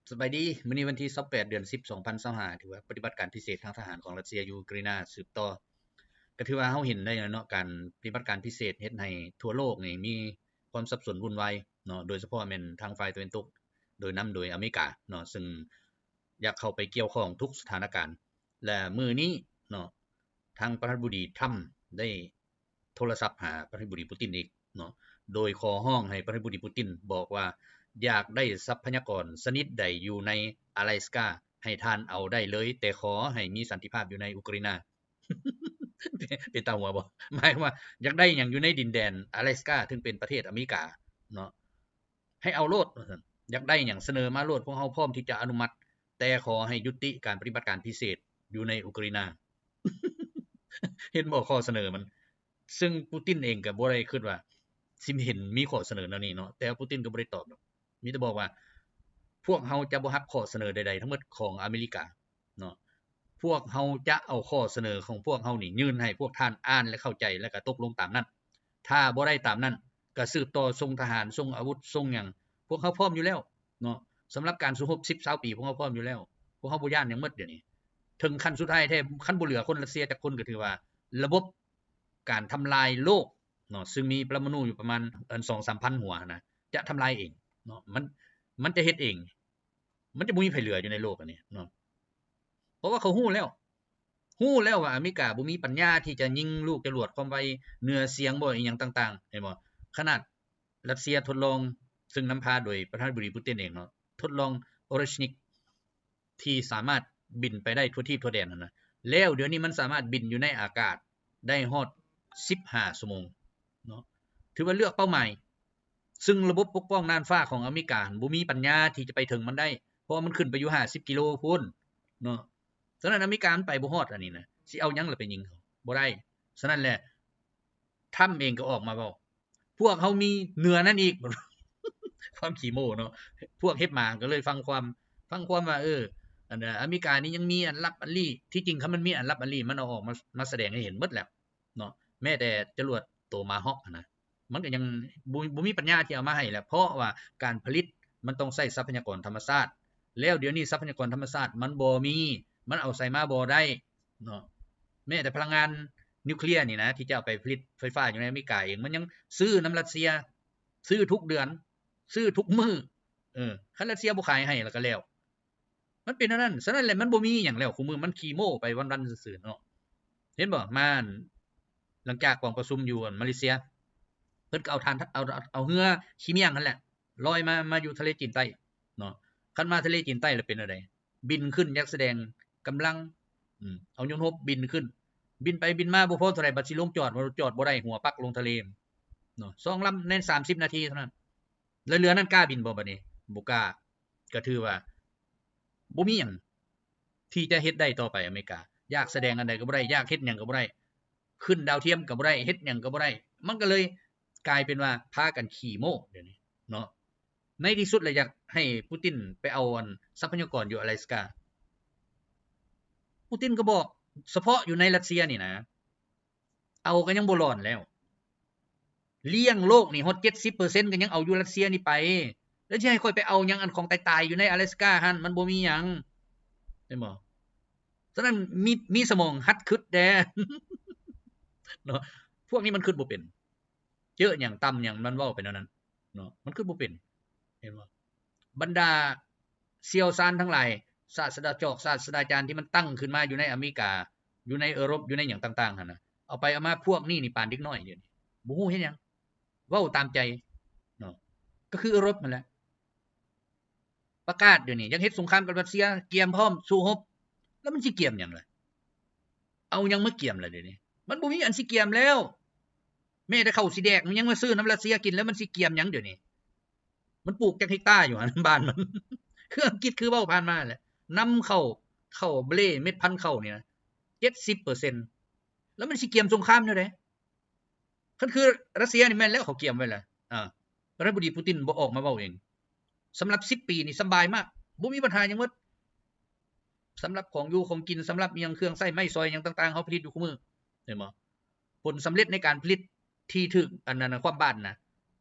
ສະບາຍດີ, ມື້ນີ້ວັນທີຊາວແປດ ເດືອນສິບ ສອງພັນຊາວຫ້າ ຖືວ່າປະຕິບັດການພິເສດທາງທະຫານຂອງຣັດເຊຍຢູ່ຢູເຄຣນນາສືບຕໍ່. ກໍຖືວ່າເຮົາເຫັນໄດ້ແລ້ວເນາະ, ການປະຕິບັດການພິເສດເຮັດໃຫ້ທົ່ວໂລກນີ້ມີຄວາມສັບສົນວຸ່ນວາຍເນາະ, ໂດຍສະເພາະແມ່ນທາງຝ່າຍຕາເວັນຕົກ ໂດຍນຳໂດຍອາເມລິກາເນາະ, ເຊິ່ງຢາກເຂົ້າໄປກ່ຽວຂ້ອງທຸກສະຖານະການ. ແລະ ມື້ນີ້ເນາະ, ທາງປະທານາທິບໍດີທຣຳໄດ້ ໂທລະສັບຫາປະທານາທິບໍດີປູຕິນອີກເນາະ, ໂດຍຂໍຮ້ອງໃຫ້ປະທານາທິບໍດີປູຕິນບອກວ່າ ຢາກໄດ້ຊັບພະຍາກອນຊະນິດໃດຢູ່ໃນອາລາສກາ ໃຫ້ທ່ານເອົາໄດ້ເລີຍ, ແຕ່ຂໍໃຫ້ມີສັນຕິພາບຢູ່ໃນອຸກຣາຍນາ. ເປັນຕາຫົວບໍ່? ໝາຍຄວາມວ່າ ຢາກໄດ້ຫຍັງຢູ່ໃນດິນແດນອາລາສກາ ເຊິ່ງເປັນປະເທດອາເມລິກາເນາະ, ໃຫ້ເອົາໂລດວ່າຊັ້ນ. ຢາກໄດ້ຫຍັງສະເໜີມາໂລດ, ພວກເຮົາພ້ອມທີ່ຈະອະນຸມັດ, ແຕ່ຂໍໃຫ້ຍຸຕິການປະຕິບັດການພິເສດຢູ່ໃນອຸກຣາຍນາ. ເຫັນບໍ່ຂໍ້ສະເໜີມັນ? ເຊິ່ງປູຕິນເອງກໍບໍ່ໄດ້ຄິດວ່າຊິເຫັນມີຂໍ້ສະເໜີແນວນີ້ເນາະ, ແຕ່ປູຕິນກໍບໍ່ໄດ້ຕອບດອກ, ມີແຕ່ບອກວ່າ ພວກເຮົາຈະບໍ່ຮັບຂໍ້ສະເໜີໃດໆທັງໝົດຂອງອາເມລິກາເນາະ, ພວກເຮົາຈະເອົາຂໍ້ສະເໜີຂອງພວກເຮົານີ້ຍື່ນໃຫ້ພວກທ່ານອ່ານ ແລະ ເຂົ້າໃຈ ແລະ ກໍຕົກລົງຕາມນັ້ນ. ຖ້າບໍ່ໄດ້ຕາມນັ້ນ ກໍສືບຕໍ່ສົ່ງທະຫານ, ສົ່ງອາວຸດ, ສົ່ງຫຍັງ, ພວກເຮົາພ້ອມຢູ່ແລ້ວເນາະ. ສຳລັບການສູ້ຮົບສິບ ຊາວປີ ພວກເຮົາພ້ອມຢູ່ແລ້ວ, ພວກເຮົາບໍ່ຢ້ານຫຍັງໝົດດຽວນີ້. ເຖິງຂັ້ນສຸດທ້າຍແທ້ ຄັນບໍ່ເຫຼືອຄົນຣັດເຊຍຈັກຄົນ ກໍຖືວ່າລະບົບ ການທຳລາຍໂລກເນາະ, ເຊິ່ງມີປະລະມະນູຢູ່ປະມານ ອັນ ສອງສາມພັນຫົວນະ, ຈະທຳລາຍເອງເນາະ, ມັນ ມັນຈະເຮັດເອງ, ມັນຈະບໍ່ມີໃຜເຫຼືອຢູ່ໃນໂລກອັນນີ້ເນາະ. ເພາະວ່າເຂົາຮູ້ແລ້ວ, ຮູ້ແລ້ວວ່າອາເມລິກາບໍ່ມີປັນຍາທີ່ຈະຍິງລູກຈະຫຼວດຄວາມໄວເໜືອສຽງບໍ່ ອີ່ຫຍັງຕ່າງໆ, ເຫັນບໍ່? ຂະໜາດຣັດເຊຍທົດລອງ, ເຊິ່ງນຳພາໂດຍປະທານາທິບໍດີປູຕິນເອງເນາະ, ທົດລອງໂອເຣຊນິກ ທີ່ສາມາດບິນໄປໄດ້ທົ່ວທີບທົ່ວແດນຫັ້ນນະ, ແລ້ວດຽວນີ້ມັນສາມາດບິນຢູ່ໃນອາກາດໄດ້ຮອດສິບຫ້າຊົ່ວໂມງເນາະ, ຖືວ່າເລືອກເປົ້າໝາຍ, ເຊິ່ງລະບົບປົກປ້ອງນ່ານຟ້າຂອງອາເມລິກາຫັ້ນ ບໍ່ມີປັນຍາທີ່ຈະໄປເຖິງມັນໄດ້, ເພາະວ່າມັນຂຶ້ນໄປຢູ່ຫ້າສິບກິໂລພຸ້ນເນາະ. ສະນັ້ນອາເມລິກາມັນໄປບໍ່ຮອດອັນນີ້ນະ, ຊິເອົາຫຍັງລະໄປຍິງເຂົາ? ບໍ່ໄດ້. ສະນັ້ນແຫຼະ ທຣຳເອງກໍອອກມາເວົ້າ, ພວກເຮົາມີເໜືອນັ້ນອີກ. ຄວາມຂີ້ໂມ້ເນາະ, ພວກເຮັດໝາກໍເລີຍຟັງຄວາມ, ຟັງຄວາມວ່າ ເອີ ອັນ ອາເມລິການີ້ຍັງມີອັນລັບອັນລີ້. ທີ່ຈິງຄັນມັນມີອັນລັບອັນລີ້ ມັນເອົາອອກມາ ມາສະແດງໃຫ້ເຫັນໝົດແລ້ວເນາະ, ແມ້ແຕ່ຈະຫຼວດໂຕມາຮອກຫັ້ນນະ ມັນກໍຍັງບໍ່ ບໍ່ມີປັນຍາທີ່ເອົາມາໃຫ້ແຫຼະ, ເພາະວ່າການຜະລິດມັນຕ້ອງໃຊ້ຊັບພະຍາກອນທຳມະຊາດ, ແລ້ວດຽວນີ້ຊັບພະຍາກອນທຳມະຊາດມັນບໍ່ມີ, ມັນເອົາໃສ່ມາບໍ່ໄດ້ເນາະ. ແມ້ແຕ່ພະລັງງານນິວເຄລຍນີ້ນະ ທີ່ຈະເອົາໄປຜະລິດໄຟຟ້າຢູ່ໃນອາເມລິກາເອງ ມັນຍັງຊື້ນຳຣັດເຊຍ, ຊື້ທຸກເດືອນ, ຊື້ທຸກມື້. ເອີ ຄັນຣັດເຊຍບໍ່ຂາຍໃຫ້ລະກໍແລ້ວ. ມັນເປັນແນວນັ້ນ. ສະນັ້ນແຫຼະ ມັນບໍ່ມີຫຍັງແລ້ວ, ຄູ່ມື້ມັນຂີ້ໂມ້ໄປວັນໆຊື່ໆເນາະ. ເຫັນບໍ່? ມາ ຫຼັງຈາກກອງປະຊຸມຢູ່ ອັນ ມາເລເຊຍ, ເພິ່ນກໍເອົາຖ່ານ ເອົາ ເອົາເຮືອຂີ້ໝ້ຽງຫັ້ນແຫຼະ ລອຍມາ ມາຢູ່ທະເລຈີນໃຕ້ເນາະ. ຄັນມາທະເລຈີນໃຕ້ແລ້ວເປັນແນວໃດ? ບິນຂຶ້ນ ຢາກສະແດງກຳລັງ, ອືມ ເອົາຍົນຮົບບິນຂຶ້ນ, ບິນໄປບິນມາບໍ່ພໍເທົ່າໃດ ບັດຊິລົງຈອດ ມາຈອດບໍ່ໄດ້, ຫົວປັກລົງທະເລເນາະ. ສອງລຳໃນສາມສິບນາທີເທົ່ານັ້ນ. ແລ້ວເຮືອນັ້ນກ້າບິນບໍ່ບັດນີ້? ບໍ່ກ້າ. ກໍຖືວ່າບໍ່ມີຫຍັງທີ່ຈະເຮັດໄດ້ຕໍ່ໄປ. ອາເມລິກາຢາກສະແດງອັນໃດກໍບໍ່ໄດ້, ຢາກເຮັດຫຍັງກໍບໍ່ໄດ້, ຂຶ້ນດາວທຽມກໍບໍ່ໄດ້, ເຮັດຫຍັງກໍບໍ່ໄດ້. ມັນກໍເລີຍກາຍເປັນວ່າພາກັນຂີ້ໂມ້ດຽວນີ້ເນາະ. ໃນທີ່ສຸດແລ້ວຢາກໃຫ້ປູຕິນໄປເອົາ ອັນ ຊັບພະຍາກອນຢູ່ອາລາສກາ. ປູຕິນກໍບອກ ສະເພາະຢູ່ໃນຣັດເຊຍນີ້ນະ ເອົາກໍຍັງບໍ່ຫຼອນແລ້ວ. ລ້ຽງໂລກນີ້ຮອດເຈັດສິບເປີເຊັນກໍຍັງເອົາຢູ່ຣັດເຊຍນີ້ໄປ, ແລ້ວຊິໃຫ້ຂ້ອຍໄປເອົາຫຍັງ ອັນຂອງຕາຍໆຢູ່ໃນອາລາສກາຫັ້ນ? ມັນບໍ່ມີຫຍັງ, ເຫັນບໍ່? ສະນັ້ນມີ ມີສະໝອງຫັດຄຶດແດ່ເນາະ. ພວກນີ້ມັນຄຶດບໍ່ເປັນ, ເຈີຫຍັງຕຳຫຍັງມັນເວົ້າໄປແນວນັ້ນເນາະ, ມັນຄຶດບໍ່ເປັນ, ເຫັນບໍ່? ບັນດາຊ່ຽວຊານທັງຫຼາຍ, ສາດສະດາຈອກ ສາດສະດາຈານທີ່ມັນຕັ້ງຂຶ້ນມາຢູ່ໃນອາເມລິກາ, ຢູ່ໃນເອີຣົບ, ຢູ່ໃນຫຍັງຕ່າງໆຫັ້ນນະ, ເອົາໄປເອົາມາພວກນີ້ນີ້ປານເດັກນ້ອຍດຽວນີ້ ບໍ່ຮູ້ເຮັດຫຍັງ, ເວົ້າຕາມໃຈເນາະ, ກໍຄືເອີຣົບຫັ້ນແຫຼະ. ປະກາດດຽວນີ້ຢາກເຮັດສົງຄາມກັບຣັດເຊຍ, ກຽມພ້ອມສູ້ຮົບ, ແລ້ວມັນຊິກຽມຫຍັງລະ? ເອົາຫຍັງມາກຽມລະດຽວນີ້? ມັນບໍ່ມີອັນຊິກຽມແລ້ວ. ແມ້ແຕ່ເຂົ້າຊິແດກ ມັນຍັງມາຊື້ນຳຣັດເຊຍກິນ, ແລ້ວມັນຊິກຽມຫຍັງດຽວນີ້? ມັນປູກຈັກເຮັກຕາຢູ່ຫັ້ນບ້ານມັນ? ຄືອັງກິດ ຄືເວົ້າຜ່ານມາແຫຼະ, ນຳເຂົ້າ ເຂົ້າເບລ ເມັດພັນເຂົ້ານີ້ນະ ເຈັດສິບເປີເຊັນ, ແລ້ວມັນຊິກຽມສົງຄາມແນວໃດ? ຄັນຄືຣັດເຊຍນີ້ແມ່ນແລ້ວ ເຂົາກຽມໄວ້ແລ້ວ. ອາ ປະທານາທິບໍດີປູຕິນບໍ່ອອກມາເວົ້າເອງ. ສຳລັບສິບປີນີ້ສະບາຍມາກ, ບໍ່ມີບັນຫາຫຍັງໝົດ. ສຳລັບຂອງຢູ່ຂອງກິນ, ສຳລັບຫຍັງ ເຄື່ອງໃຊ້ໄມ້ສອຍຫຍັງຕ່າງໆ ເຮົາຜະລິດຢູ່ຄູ່ມື້, ເຫັນບໍ່? ຜົນສຳເລັດໃນການຜະລິດທີ່ຖືກ ອັນນັ້ນນະ ຄວາມບາດນະ,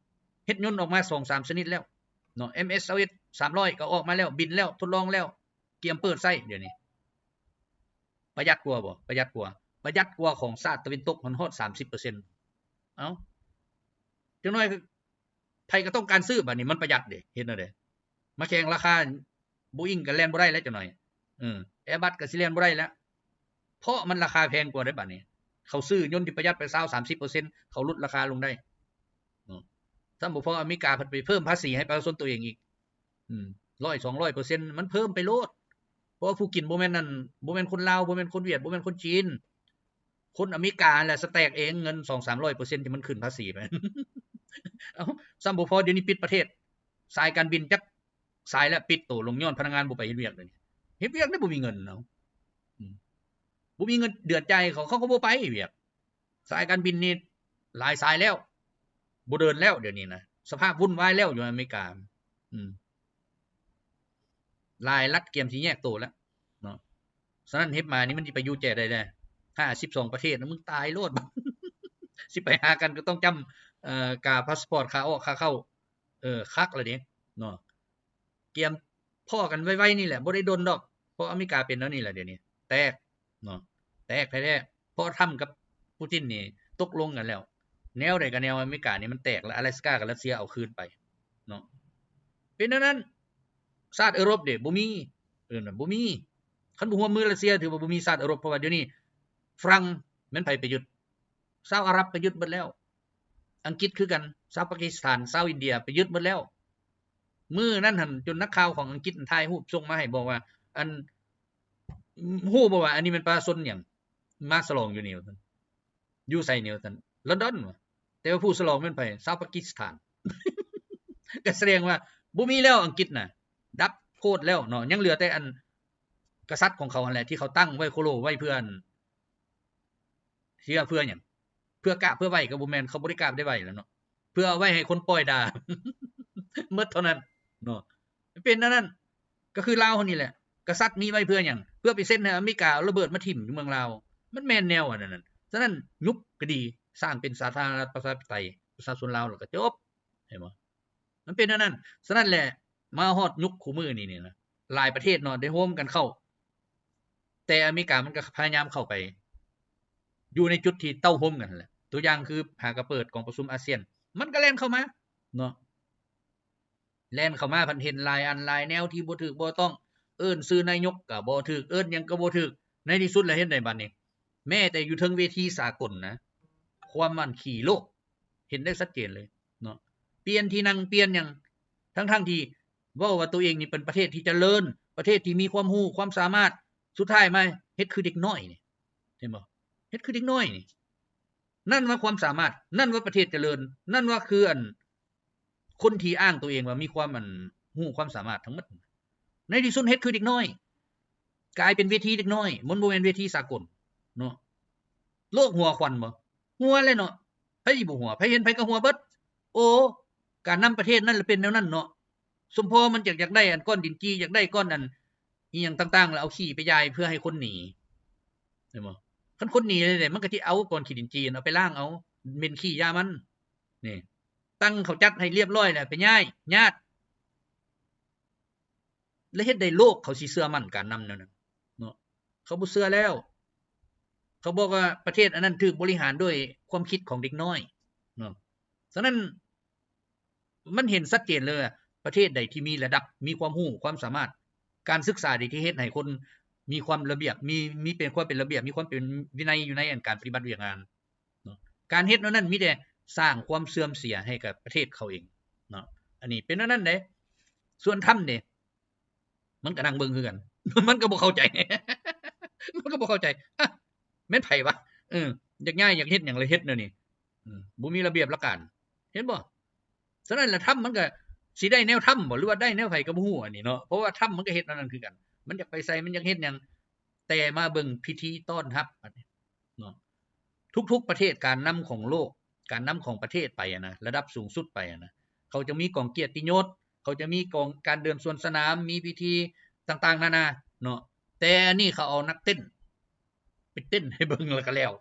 ເຮັດຍົນອອກມາສອງສາມຊະນິດແລ້ວ. ເນາະ ເອັມເອັສຊາວເອັດ ສາມຮ້ອຍ ກໍອອກມາແລ້ວ ບິນແລ້ວ ທົດລອງແລ້ວ ກຽມເປີດໃຊ້ດຽວນີ້. ປະຢັດກວ່າບໍ່? ປະຢັດກວ່າ ປະຢັດກວ່າຂອງຊາດຕາເວັນຕົກຫັ້ນຮອດສາມສິບເປີເຊັນ. ເອົ້າ ຈັກໜ້ອຍໃຜກໍຕ້ອງການຊື້ ບາດນີ້ມັນປະຢັດເດ້ ເຮັດແນວໃດ? ມາແຂ່ງລາຄາ ໂບອິງກໍແລ່ນບໍ່ໄດ້ແລ້ວຈັກໜ້ອຍ ເອີ ແອບັດກໍຊິແລ່ນບໍ່ໄດ້ແລ້ວ ເພາະມັນລາຄາແພງກວ່າເດ້ ບາດນີ້ເຂົາຊື້ຍົນທີ່ປະຢັດໄປຊາວສາມສິບເປີເຊັນ ເຂົາຫຼຸດລາຄາລົງໄດ້ເນາະ. ຊ້ຳບໍ່ພໍ ອາເມລິກາເພິ່ນໄປເພີ່ມພາສີໃຫ້ປະຊາຊົນຕົວເອງອີກ ອືມ ຮ້ອຍ ສອງຮ້ອຍເປີເຊັນ ມັນເພີ່ມໄປໂລດ ເພາະວ່າຜູ້ກິນບໍ່ແມ່ນນັ້ນ ບໍ່ແມ່ນຄົນລາວ ບໍ່ແມ່ນຄົນຫວຽດ ບໍ່ແມ່ນຄົນຈີນ ຄົນອາເມລິກາແຫຼະ ສະແຕັກເອງ ເງິນສອງສາມຮ້ອຍເປີເຊັນທີ່ມັນຂຶ້ນພາສີໄປ. ເອົ້າ ຊ້ຳບໍ່ພໍ ດຽວນີ້ປິດປະເທດ ສາຍການບິນຈັກສາຍລະປິດໂຕລົງ ຍ້ອນພະນັກງານບໍ່ໄປເຮັດວຽກ ດຽວນີ້ເຮັດວຽກໄດ້ບໍ່ມີເງິນ. ເອົ້າ ອືມ ບໍ່ມີເງິນເດືອນຈ່າຍເຂົາ ເຂົາກໍບໍ່ໄປວຽກ. ສາຍການບິນນີ້ຫຼາຍສາຍແລ້ວ ບໍ່ເດີນແລ້ວດຽວນີ້ນະ ສະພາບວຸ່ນວາຍແລ້ວຢູ່ອາເມລິກາ. ອືມ ຫຼາຍລັດກຽມຊິແຍກໂຕແລ້ວເນາະ. ສະນັ້ນເຮັດມານີ້ມັນຊິໄປຢູ່ແຈໃດແດ່? ຫ້າສິບສອງປະເທດນະ ມຶງຕາຍໂລດ ຊິໄປຫາກັນກໍຕ້ອງຈ້ຳ ເອີ ກາພາສປອດ ຄ່າອອກຄ່າເຂົ້າ ເອີ ຄັກລະເດ້ເນາະ. ກຽມພໍ້ກັນໄວໆນີ້ແຫຼະ ບໍ່ໄດ້ດົນດອກ ເພາະອາເມລິກາເປັນແນວນີ້ລະດຽວນີ້ ແຕກເນາະ ແຕກແທ້ໆ ເພາະທຳກັບປູຕິນນີ້ຕົກລົງກັນແລ້ວ ແນວໃດກໍແນວ ອາເມລິການີ້ມັນແຕກ ແລະອາແລັດສະກາກັບຣັດເຊຍເອົາຄືນໄປເນາະ. ເປັນແນວນັ້ນ ຊາດເອີຣົບເດ ບໍ່ມີ ເອີ້ນວ່າບໍ່ມີ ຄັນບໍ່ຮ່ວມມືຣັດເຊຍ ຖືວ່າບໍ່ມີຊາດເອີຣົບ ເພາະວ່າດຽວນີ້ຝຣັ່ງແມ່ນໃຜໄປຍຶດ? ຊາວອາຣັບໄປຍຶດເບິດແລ້ວ ອັງກິດຄືກັນ ຊາວປາກີສຖານ ຊາວອິນເດຍໄປຍຶດເບິດແລ້ວ. ມື້ນັ້ນຫັ້ນຈົນນັກຂ່າວຂອງອັງກິດຖ່າຍຮູບສົ່ງມາໃຫ້ ບອກວ່າ ອັນ ຮູ້ບໍ່ວ່າອັນນີ້ແມ່ນປະຊາຊົນຫຍັງ ມາສະຫຼອງຢູ່ນີ້ວ່າຊັ້ນ ຢູ່ໃສນີ້ວ່າຊັ້ນ ລອນດອນວ່າ ແຕ່ວ່າຜູ້ສະຫຼອງແມ່ນໃຜ? ຊາວປາກີສຖານ. ກໍສະແດງວ່າບໍ່ມີແລ້ວອັງກິດນະ ດັບໂຄດແລ້ວເນາະ ຍັງເຫຼືອແຕ່ອັນກະສັດຂອງເຂົາຫັ້ນແຫຼະ ທີ່ເຂົາຕັ້ງໄວ້ໂຄໂລໄວ້ເພື່ອອັນ ເພື່ອ ເພື່ອຫຍັງ? ເພື່ອກາບເພື່ອໄຫວ້ກໍບໍ່ແມ່ນ ເຂົາບໍ່ໄດ້ກາບໄດ້ໄຫວ້ແລ້ວເນາະ ເພື່ອເອົາໄວ້ໃຫ້ຄົນປ່ອຍດ່າ ໝົດເທົ່ານັ້ນເນາະ. ເປັນແນວນັ້ນ ກໍຄືລາວເຮົານີ້ແຫຼະ ກະສັດມີໄວ້ເພື່ອຫຍັງ? ເພື່ອໄປເຊັນໃຫ້ອາເມລິກາເອົາລະເບີດມາຖິ້ມຢູ່ເມືອງລາວ ມັນແມ່ນແນວອັນນັ້ນ. ສະນັ້ນຍຸບກໍດີ ສ້າງເປັນສາທາລະນະລັດປະຊາທິປະໄຕ ປະຊາຊົນລາວແລ້ວກໍຈົບ ເຫັນບໍ່? ມັນເປັນແນວນັ້ນ. ສະນັ້ນແຫຼະ ມາຮອດຍຸກຄູ່ມື້ນີ້ນີ້ນະ ຫຼາຍປະເທດເນາະ ໄດ້ໂຮມກັນເຂົ້າ ແຕ່ອາເມລິກາມັນກໍພະຍາຍາມເຂົ້າໄປຢູ່ໃນຈຸດທີ່ເຕົ້າໂຮມກັນຫັ້ນແຫຼະ. ຕົວຢ່າງຄືຫາກະເປີດກອງປະຊຸມອາຊຽນ ມັນກໍແລ່ນເຂົ້າມາເນາະ ແລ່ນເຂົ້າມາ ພັດເຫັນຫຼາຍອັນຫຼາຍແນວທີ່ບໍ່ຖືກບໍ່ຕ້ອງ ເອີ້ນຊື່ນາຍົກກໍບໍ່ຖືກ ເອີ້ນຫຍັງກໍບໍ່ຖືກ. ໃນທີ່ສຸດແລ້ວເຮັດໃດບັດນີ້? ແມ້ແຕ່ຢູ່ເທິງເວທີສາກົນນະ ຄວາມອັນຂີ້ໂລກ ເຫັນໄດ້ຊັດເຈນເລີຍເນາະ ປ່ຽນທີ່ນັ່ງ ປ່ຽນຫຍັງ ທັງໆທີ່ເວົ້າວ່າຕົວເອງນີ້ເປັນປະເທດທີ່ຈະເລີນ ປະເທດທີ່ມີຄວາມຮູ້ຄວາມສາມາດ ສຸດທ້າຍມາເຮັດຄືເດັກນ້ອຍນີ້ ເຫັນບໍ່? ເຮັດຄືເດັກນ້ອຍນີ້ ນັ້ນວ່າຄວາມສາມາດ ນັ້ນວ່າປະເທດຈະເລີນ ນັ້ນວ່າຄືອັນ ຄົນທີ່ອ້າງຕົວເອງວ່າມີຄວາມອັນ ຮູ້ຄວາມສາມາດທັງໝົດ ໃນທີ່ສຸດເຮັດຄືເດັກນ້ອຍ ກາຍເປັນເວທີເດັກນ້ອຍ ມັນບໍ່ແມ່ນເວທີສາກົນເນາະ. ໂລກຫົວຄວັນບໍ່? ຫົວແຫຼະເນາະ ໃຜຊິບໍ່ຫົວ? ໃຜເຫັນໃຜກໍຫົວເບິດ. ໂອ້ ການນຳປະເທດນັ້ນລະເປັນແນວນັ້ນເນາະ ສົມພໍມັນຢາກ ຢາກໄດ້ອັນກ້ອນດິນຈີ່ ຢາກໄດ້ກ້ອນອັນອີ່ຫຍັງຕ່າງໆ ລະເອົາຂີ້ໄປຢາຍເພື່ອໃຫ້ຄົນໜີ ເຫັນບໍ່? ຄັນຄົນໜີແລ້ວເດ ມັນກໍຊິເອົາກ້ອນຂີ້ດິນຈີ່ ເອົາໄປລ້າງເອົາ ເໝັນຂີ້ຢ່າມັນ ນີ້ ຕັ້ງເຂົາຈັດໃຫ້ລຽບຮ້ອຍແລ້ວ ໄປຍ້າຍຍາດ ແລະເຮັດໃດໂລກເຂົາຊິເຊື່ອໝັ້ນການນຳແນວນັ້ນເນາະ? ເຂົາບໍ່ເຊື່ອແລ້ວ ເຂົາບອກວ່າປະເທດອັນນັ້ນຖືກບໍລິຫານດ້ວຍຄວາມຄິດຂອງເດັກນ້ອຍເນາະ. ສະນັ້ນ ມັນເຫັນຊັດເຈນເລີຍວ່າ ປະເທດໃດທີ່ມີລະດັບ ມີຄວາມຮູ້ຄວາມສາມາດ ການສຶກສາໃດທີ່ເຮັດໃຫ້ຄົນມີຄວາມລະບຽບ ມີ ມີເປັນ ຄວາມເປັນລະບຽບ ມີຄວາມເປັນວິໄນຢູ່ໃນອັນການປະຕິບັດວຽກງານ ເນາະ ການເຮັດແນວນັ້ນມີແຕ່ສ້າງຄວາມເສື່ອມເສຍໃຫ້ກັບປະເທດເຂົາເອງເນາະ. ອັນນີ້ເປັນແນວນັ້ນເດ້. ສ່ວນທຳເດ້ ມັນກໍນັ່ງເບິ່ງຄືກັນ ມັນກໍບໍ່ເຂົ້າໃຈ ມັນກໍບໍ່ເຂົ້າໃຈ ອະ ແມ່ນໃຜວະ? ເອີ ຢາກຍ້າຍ ຢາກເຮັດຫຍັງລະເຮັດແນວນີ້ ອືມ ບໍ່ມີລະບຽບຫຼັກການ ເຫັນບໍ່? ສະນັ້ນລະທຳມັນກໍຊິໄດ້ແນວທຳບໍ່ ຫຼືວ່າໄດ້ແນວໃຜກໍບໍ່ຮູ້ອັນນີ້ເນາະ ເພາະວ່າທຳມັນກໍເຮັດແນວນັ້ນຄືກັນ ມັນຢາກໄປໃສ ມັນຢາກເຮັດຫຍັງ ແຕ່ມາເບິ່ງພິທີຕ້ອນຮັບ ເນາະ ທຸກໆປະເທດ ການນຳຂອງໂລກ ການນຳຂອງປະເທດໄປຫັ້ນນະ ລະດັບສູງສຸດໄປຫັ້ນນະ ເຂົາຈະມີກອງກຽດຕິຍົດ ເຂົາຈະມີກອງການເດີນສວນສະໜາມ ມີພິທີຕ່າງໆນານາເນາະ. ແຕ່ອັນນີ້ເຂົາເອົານັກເຕັ້ນໄປເຕັ້ນໃຫ້ເບິ່ງແລ້ວກໍແລ້ວ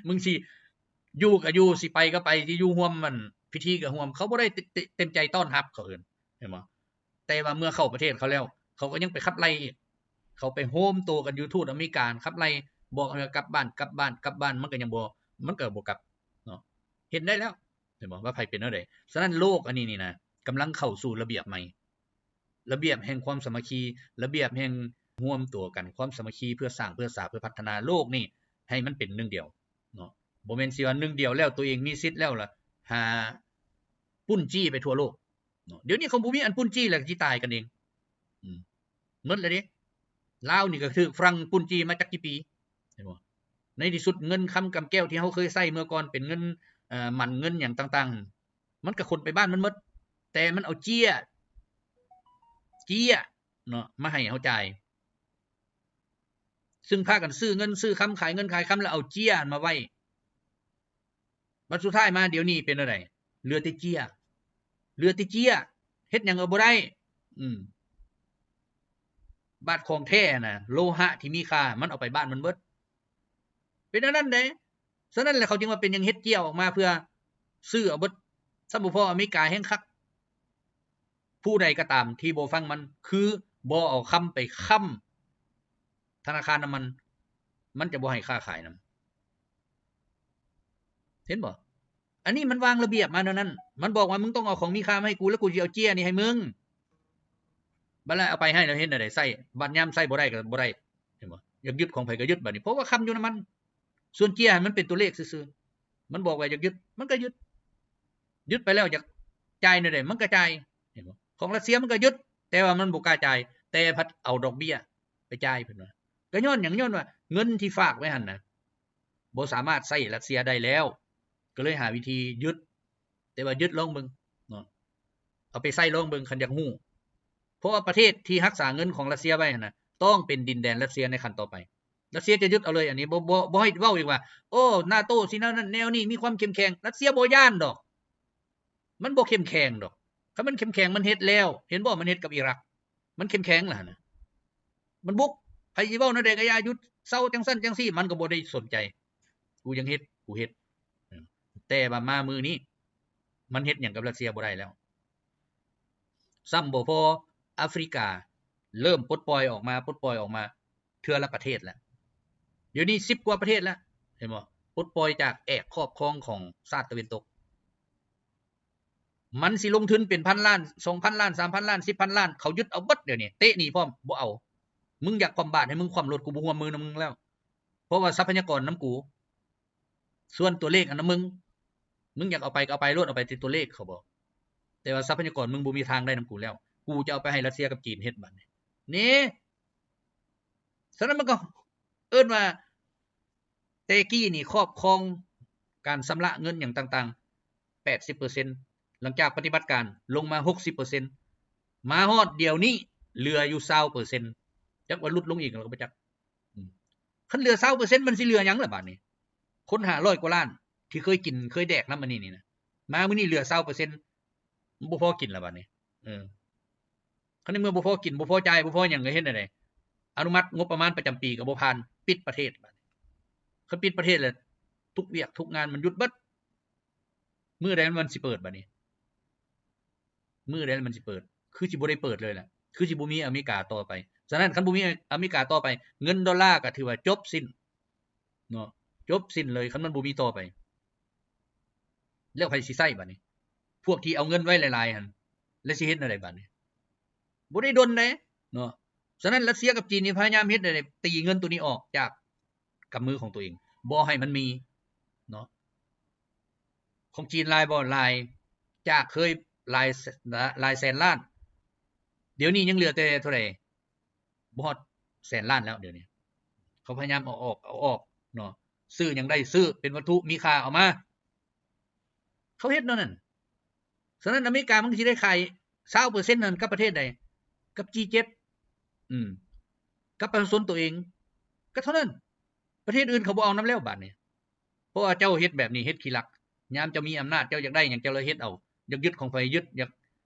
ມຶງຊິຢູ່ກໍຢູ່ ຊິໄປກໍໄປ ຊິຢູ່ຮ່ວມມັນ ພິທີກໍຮ່ວມ ເຂົາບໍ່ໄດ້ເຕັມ ເຕັມ ເຕັມໃຈຕ້ອນຮັບ ເຂົາເອີ້ນ ເຫັນບໍ່? ແຕ່ວ່າເມື່ອເຂົ້າປະເທດເຂົາແລ້ວ ເຂົາກໍຍັງໄປຂັບໄລ່ອີກ ເຂົາໄປໂຮມໂຕກັນຢູ່ທູດອາເມລິກາ ຂັບໄລ່ ບອກໃຫ້ກັບບ້ານ ກັບບ້ານ ກັບບ້ານ ມັນກໍຍັງບໍ່ ມັນກໍບໍ່ກັບເນາະ ເຫັນໄດ້ແລ້ວ ເຫັນບໍ່ວ່າໃຜເປັນແນວໃດ? ສະນັ້ນໂລກອັນນີ້ນີ້ນະ ກຳລັງເຂົ້າສູ່ລະບຽບໃໝ່ ລະບຽບແຫ່ງຄວາມສາມັກຄີ ລະບຽບແຫ່ງຮ່ວມຕົວກັນ ຄວາມສາມັກຄີເພື່ອສ້າງ ເພື່ອສາ ເພື່ອພັດທະນາໂລກນີ້ໃຫ້ມັນເປັນໜຶ່ງດຽວເນາະ ບໍ່ແມ່ນຊິວ່າໜຶ່ງດຽວແລ້ວ ຕົວເອງມີສິດແລ້ວລະຫາປຸ້ນຈີ້ໄປທົ່ວໂລກເນາະ ດຽວນີ້ເຂົາບໍ່ມີອັນປຸ້ນຈີ້ແລ້ວ ກໍຊິຕາຍກັນເອງ ອືມ ໝົດແລ້ວເດ້ ລາວນີ້ກໍຖືກຝຣັ່ງປຸ້ນຈີ້ມາຈັກກີ່ປີ ເຫັນບໍ່? ໃນທີ່ສຸດເງິນຄຳກຳແກ້ວທີ່ເຮົາເຄີຍໃຊ້ເມື່ອກ່ອນ ເປັນເງິນ ເອີ ໝັນເງິນຫຍັງຕ່າງໆ ມັນກໍຂົນໄປບ້ານມັນໝົດ ແຕ່ມັນເອົາເຈ້ຍ ເຈ້ຍເນາະ ມາໃຫ້ເຮົາຈ່າຍ ຊຶ່ງພາກັນຊື້ເງິນຊື້ຄຳ ຂາຍເງິນຂາຍຄຳ ແລ້ວເອົາເຈ້ຍຫັ້ນມາໄວ້ ບັດສຸດທ້າຍມາດຽວນີ້ເປັນແນວໃດ? ເຫຼືອແຕ່ເຈ້ຍ ເຫຼືອແຕ່ເຈ້ຍ ເຮັດຫຍັງກໍບໍ່ໄດ້ ອືມ ບາດຂອງແທ້ນະ ໂລຫະທີ່ມີຄ່າ ມັນເອົາໄປບ້ານມັນເບິດ ເປັນອັນນັ້ນເດ້. ສະນັ້ນແຫຼະ ເຂົາຈຶ່ງວ່າເປັນຫຍັງເຮັດເຈ້ຍອອກມາເພື່ອຊື້ເອົາເບິດ ຊ້ຳບໍ່ພໍອາເມລິກາແຮງຄັກ ຜູ້ໃດກໍຕາມທີ່ບໍ່ຟັງມັນ ຄືບໍ່ເອົາຄຳໄປຄ້ຳທະນາຄານນຳມັນ ມັນຈະບໍ່ໃຫ້ຄ້າຂາຍນຳ ເຫັນບໍ່? ອັນນີ້ມັນວາງລະບຽບມາແນວນັ້ນ ມັນບອກວ່າ ມຶງຕ້ອງເອົາຂອງມີຄ່າມາໃຫ້ກູ ແລ້ວກູຊິເອົາເຈ້ຍນີ້ໃຫ້ມຶງ ບັດລະເອົາໄປໃຫ້ແລ້ວເຮັດແນວໃດ? ໃຊ້ ບັດຍາມໃຊ້ບໍ່ໄດ້ກໍບໍ່ໄດ້ ເຫັນບໍ່? ຢາກຍຶດຂອງໃຜກໍຍຶດ ບັດນີ້ ເພາະວ່າຄຳຢູ່ນຳມັນ ສ່ວນເຈ້ຍຫັ້ນມັນເປັນຕົວເລກຊື່ໆ ມັນບອກວ່າຢາກຍຶດ ມັນກໍຍຶດ ຍຶດໄປແລ້ວຢາກຈ່າຍແນວໃດ ມັນກໍຈ່າຍ ເຫັນບໍ່? ຂອງຣັດເຊຍມັນກໍຍຶດ ແຕ່ວ່າມັນບໍ່ກ້າຈ່າຍ ແຕ່ພັດເອົາດອກເບ້ຍໄປຈ່າຍ ເພິ່ນວ່າ ກໍຍ້ອນຫຍັງ? ຍ້ອນວ່າເງິນທີ່ຝາກໄວ້ຫັ້ນນະ ບໍ່ສາມາດໃຊ້ຣັດເຊຍໄດ້ແລ້ວ ກໍເລີຍຫາວິທີຍຶດ ແຕ່ວ່າຍຶດລອງເບິ່ງເນາະ ເອົາໄປໃຊ້ລອງເບິ່ງ ຄັນຢາກຮູ້ ເພາະວ່າປະເທດທີ່ຮັກສາເງິນຂອງຣັດເຊຍໄວ້ຫັ້ນນະ ຕ້ອງເປັນດິນແດນຣັດເຊຍໃນຂັ້ນຕໍ່ໄປ ຣັດເຊຍຈະຍຶດເອົາເລີຍ ອັນນີ້ ບໍ່ ບໍ່ ບໍ່ໃຫ້ເວົ້າອີກວ່າ ໂອ້ ນາໂຕຊິແນວນັ້ນແນວນີ້ ມີຄວາມເຂັ້ມແຂງ ຣັດເຊຍບໍ່ຢ້ານດອກ ມັນບໍ່ເຂັ້ມແຂງດອກ ຄັນມັນເຂັ້ມແຂງມັນເຮັດແລ້ວ ເຫັນບໍ່? ມັນເຮັດກັບອີຣັກ ມັນເຂັ້ມແຂງລະຫັ້ນນະ ມັນບຸກ ໃຜຊິເວົ້າແນວໃດກໍຢ່າ ຢຸດ ເຊົາ ຈັ່ງຊັ້ນຈັ່ງຊີ້ ມັນກໍບໍ່ໄດ້ສົນໃຈ ກູຍັງເຮັດ ກູເຮັດ ເອີ ແຕ່ວ່າມາມື້ນີ້ ມັນເຮັດຫຍັງກັບຣັດເຊຍບໍ່ໄດ້ແລ້ວ ຊ້ຳບໍ່ພໍ ອາຟຣິກາເລີ່ມປົດປ່ອຍອອກມາ ປົດປ່ອຍອອກມາເທື່ອລະປະເທດແລ້ວ ດຽວນີ້ສິບກວ່າປະເທດແລ້ວ ເຫັນບໍ່? ປົດປ່ອຍຈາກແອກຄອບຄອງຂອງຊາດຕາເວັນຕົກ ມັນຊິລົງທຶນເປັນພັນລ້ານ ສອງພັນລ້ານ ສາມພັນລ້ານ ສິບພັນລ້ານ ເຂົາຍຶດເອົາເບິດ ດຽວນີ້ເຕະໜີພ້ອມ ບໍ່ເອົາ ມຶງຢາກຄວ່ຳບາດໃຫ້ມຶງຄວ່ຳໂລດ ກູບໍ່ຮ່ວມມືນຳມຶງແລ້ວ ເພາະວ່າຊັບພະຍາກອນນຳກູ ສ່ວນຕົວເລກຫັ້ນນຳມຶງ ມຶງຢາກເອົາໄປກໍເອົາໄປໂລດ ເອົາໄປແຕ່ຕົວເລກ ເຂົາບອກ ແຕ່ວ່າຊັບພະຍາກອນມຶງບໍ່ມີທາງໄດ້ນຳກູແລ້ວ ກູຈະເອົາໄປໃຫ້ຣັດເຊຍກັບຈີນເຮັດ ບາດນີ້ ນີ້ ສະນັ້ນມັນກໍເອີ້ນວ່າ ແຕ່ກີ້ນີ້ຄອບຄອງການຊຳລະເງິນຫຍັງຕ່າງໆ ແປດສິບເປີເຊັນ ຫຼັງຈາກປະຕິບັດການລົງມາ ຫົກສິບເປີເຊັນ ມາຮອດດຽວນີ້ເຫຼືອຢູ່ ຊາວເປີເຊັນ ຈັກວ່າຫຼຸດລົງອີກ ເຮົາກໍບໍ່ຈັກ ອືມ ຄັນເຫຼືອ ຊາວເປີເຊັນ ມັນຊິເຫຼືອຫຍັງລະບາດນີ້? ຄົນ ຫ້າຮ້ອຍກວ່າລ້ານ ທີ່ເຄີຍກິນເຄີຍແດກນຳອັນນີ້ນີ້ນະ ມາມື້ນີ້ເຫຼືອ ຊາວເປີເຊັນ ມັນບໍ່ພໍກິນລະບາດນີ້ ເອີ ຄັນໃນເມື່ອບໍ່ພໍກິນ ບໍ່ພໍຈ່າຍ ບໍ່ພໍຫຍັງ ກໍເຮັດແນວໃດ? ອະນຸມັດງົບປະມານປະຈຳປີກໍບໍ່ຜ່ານ ປິດປະເທດບາດນີ້ ຄັນປິດປະເທດແລ້ວ ທຸກວຽກທຸກງານມັນຢຸດເບິດ ມື້ໃດມັນຊິເປີດບາດນີ້? ມື້ໃດມັນຊິເປີດ? ຄືຊິບໍ່ໄດ້ເປີດເລີຍແຫຼະ ຄືຊິບໍ່ມີອາເມລິກາຕໍ່ໄປ. ສະນັ້ນ ຄັນບໍ່ມີອາເມລິກາຕໍ່ໄປ ເງິນໂດລາກໍຖືວ່າຈົບສິ້ນເນາະ ຈົບສິ້ນເລີຍ ຄັນມັນບໍ່ມີຕໍ່ໄປ. ແລ້ວໃຜຊິໃຊ້ບາດນີ້? ພວກທີ່ເອົາເງິນໄວ້ຫຼາຍໆຫັ້ນ ແລ້ວຊິເຮັດແນວໃດບາດນີ້? ບໍ່ໄດ້ດົນເດ້ເນາະ. ສະນັ້ນ ຣັດເຊຍກັບຈີນນີ້ພະຍາຍາມເຮັດແນວໃດ ຕີເງິນໂຕນີ້ອອກຈາກ ກຳມືຂອງຕົວເອງ ບໍ່ໃຫ້ມັນມີເນາະ. ຂອງຈີນຫຼາຍບໍ່? ຫຼາຍ. ຈາກເຄີຍຫຼາຍ ຫຼາຍແສນລ້ານ ດຽວນີ້ຍັງເຫຼືອແຕ່ເທົ່າໃດ? ບໍ່ຮອດແສນລ້ານແລ້ວດຽວນີ້. ເຂົາພະຍາຍາມເອົາອອກ ເອົາອອກເນາະ. ຊື້ຫຍັງໄດ້ຊື້ ເປັນວັດຖຸມີຄ່າເອົາມາ. ເຂົາເຮັດແນວນັ້ນ. ສະນັ້ນ ອາເມລິກາມັນຊິໄດ້ຂາຍຊາວເປີເຊັນນັ້ນກັບປະເທດໃດ? ກັບຈີເຈັດ ອືມ ກັບປະຊາຊົນໂຕເອງ ກໍເທົ່ານັ້ນ. ປະເທດອື່ນເຂົາບໍ່ເອົານຳແລ້ວບາດນີ້ ເພາະວ່າເຈົ້າເຮັດແບບນີ້ ເຮັດຂີ້ລັກ. ຍາມເຈົ້າມີອຳນາດ ເຈົ້າຢາກໄດ້ຫຍັງ ເຈົ້າລະເຮັດເອົາ. ຢາກຍຶດຂອງໃຜຍຶດ ຢາກ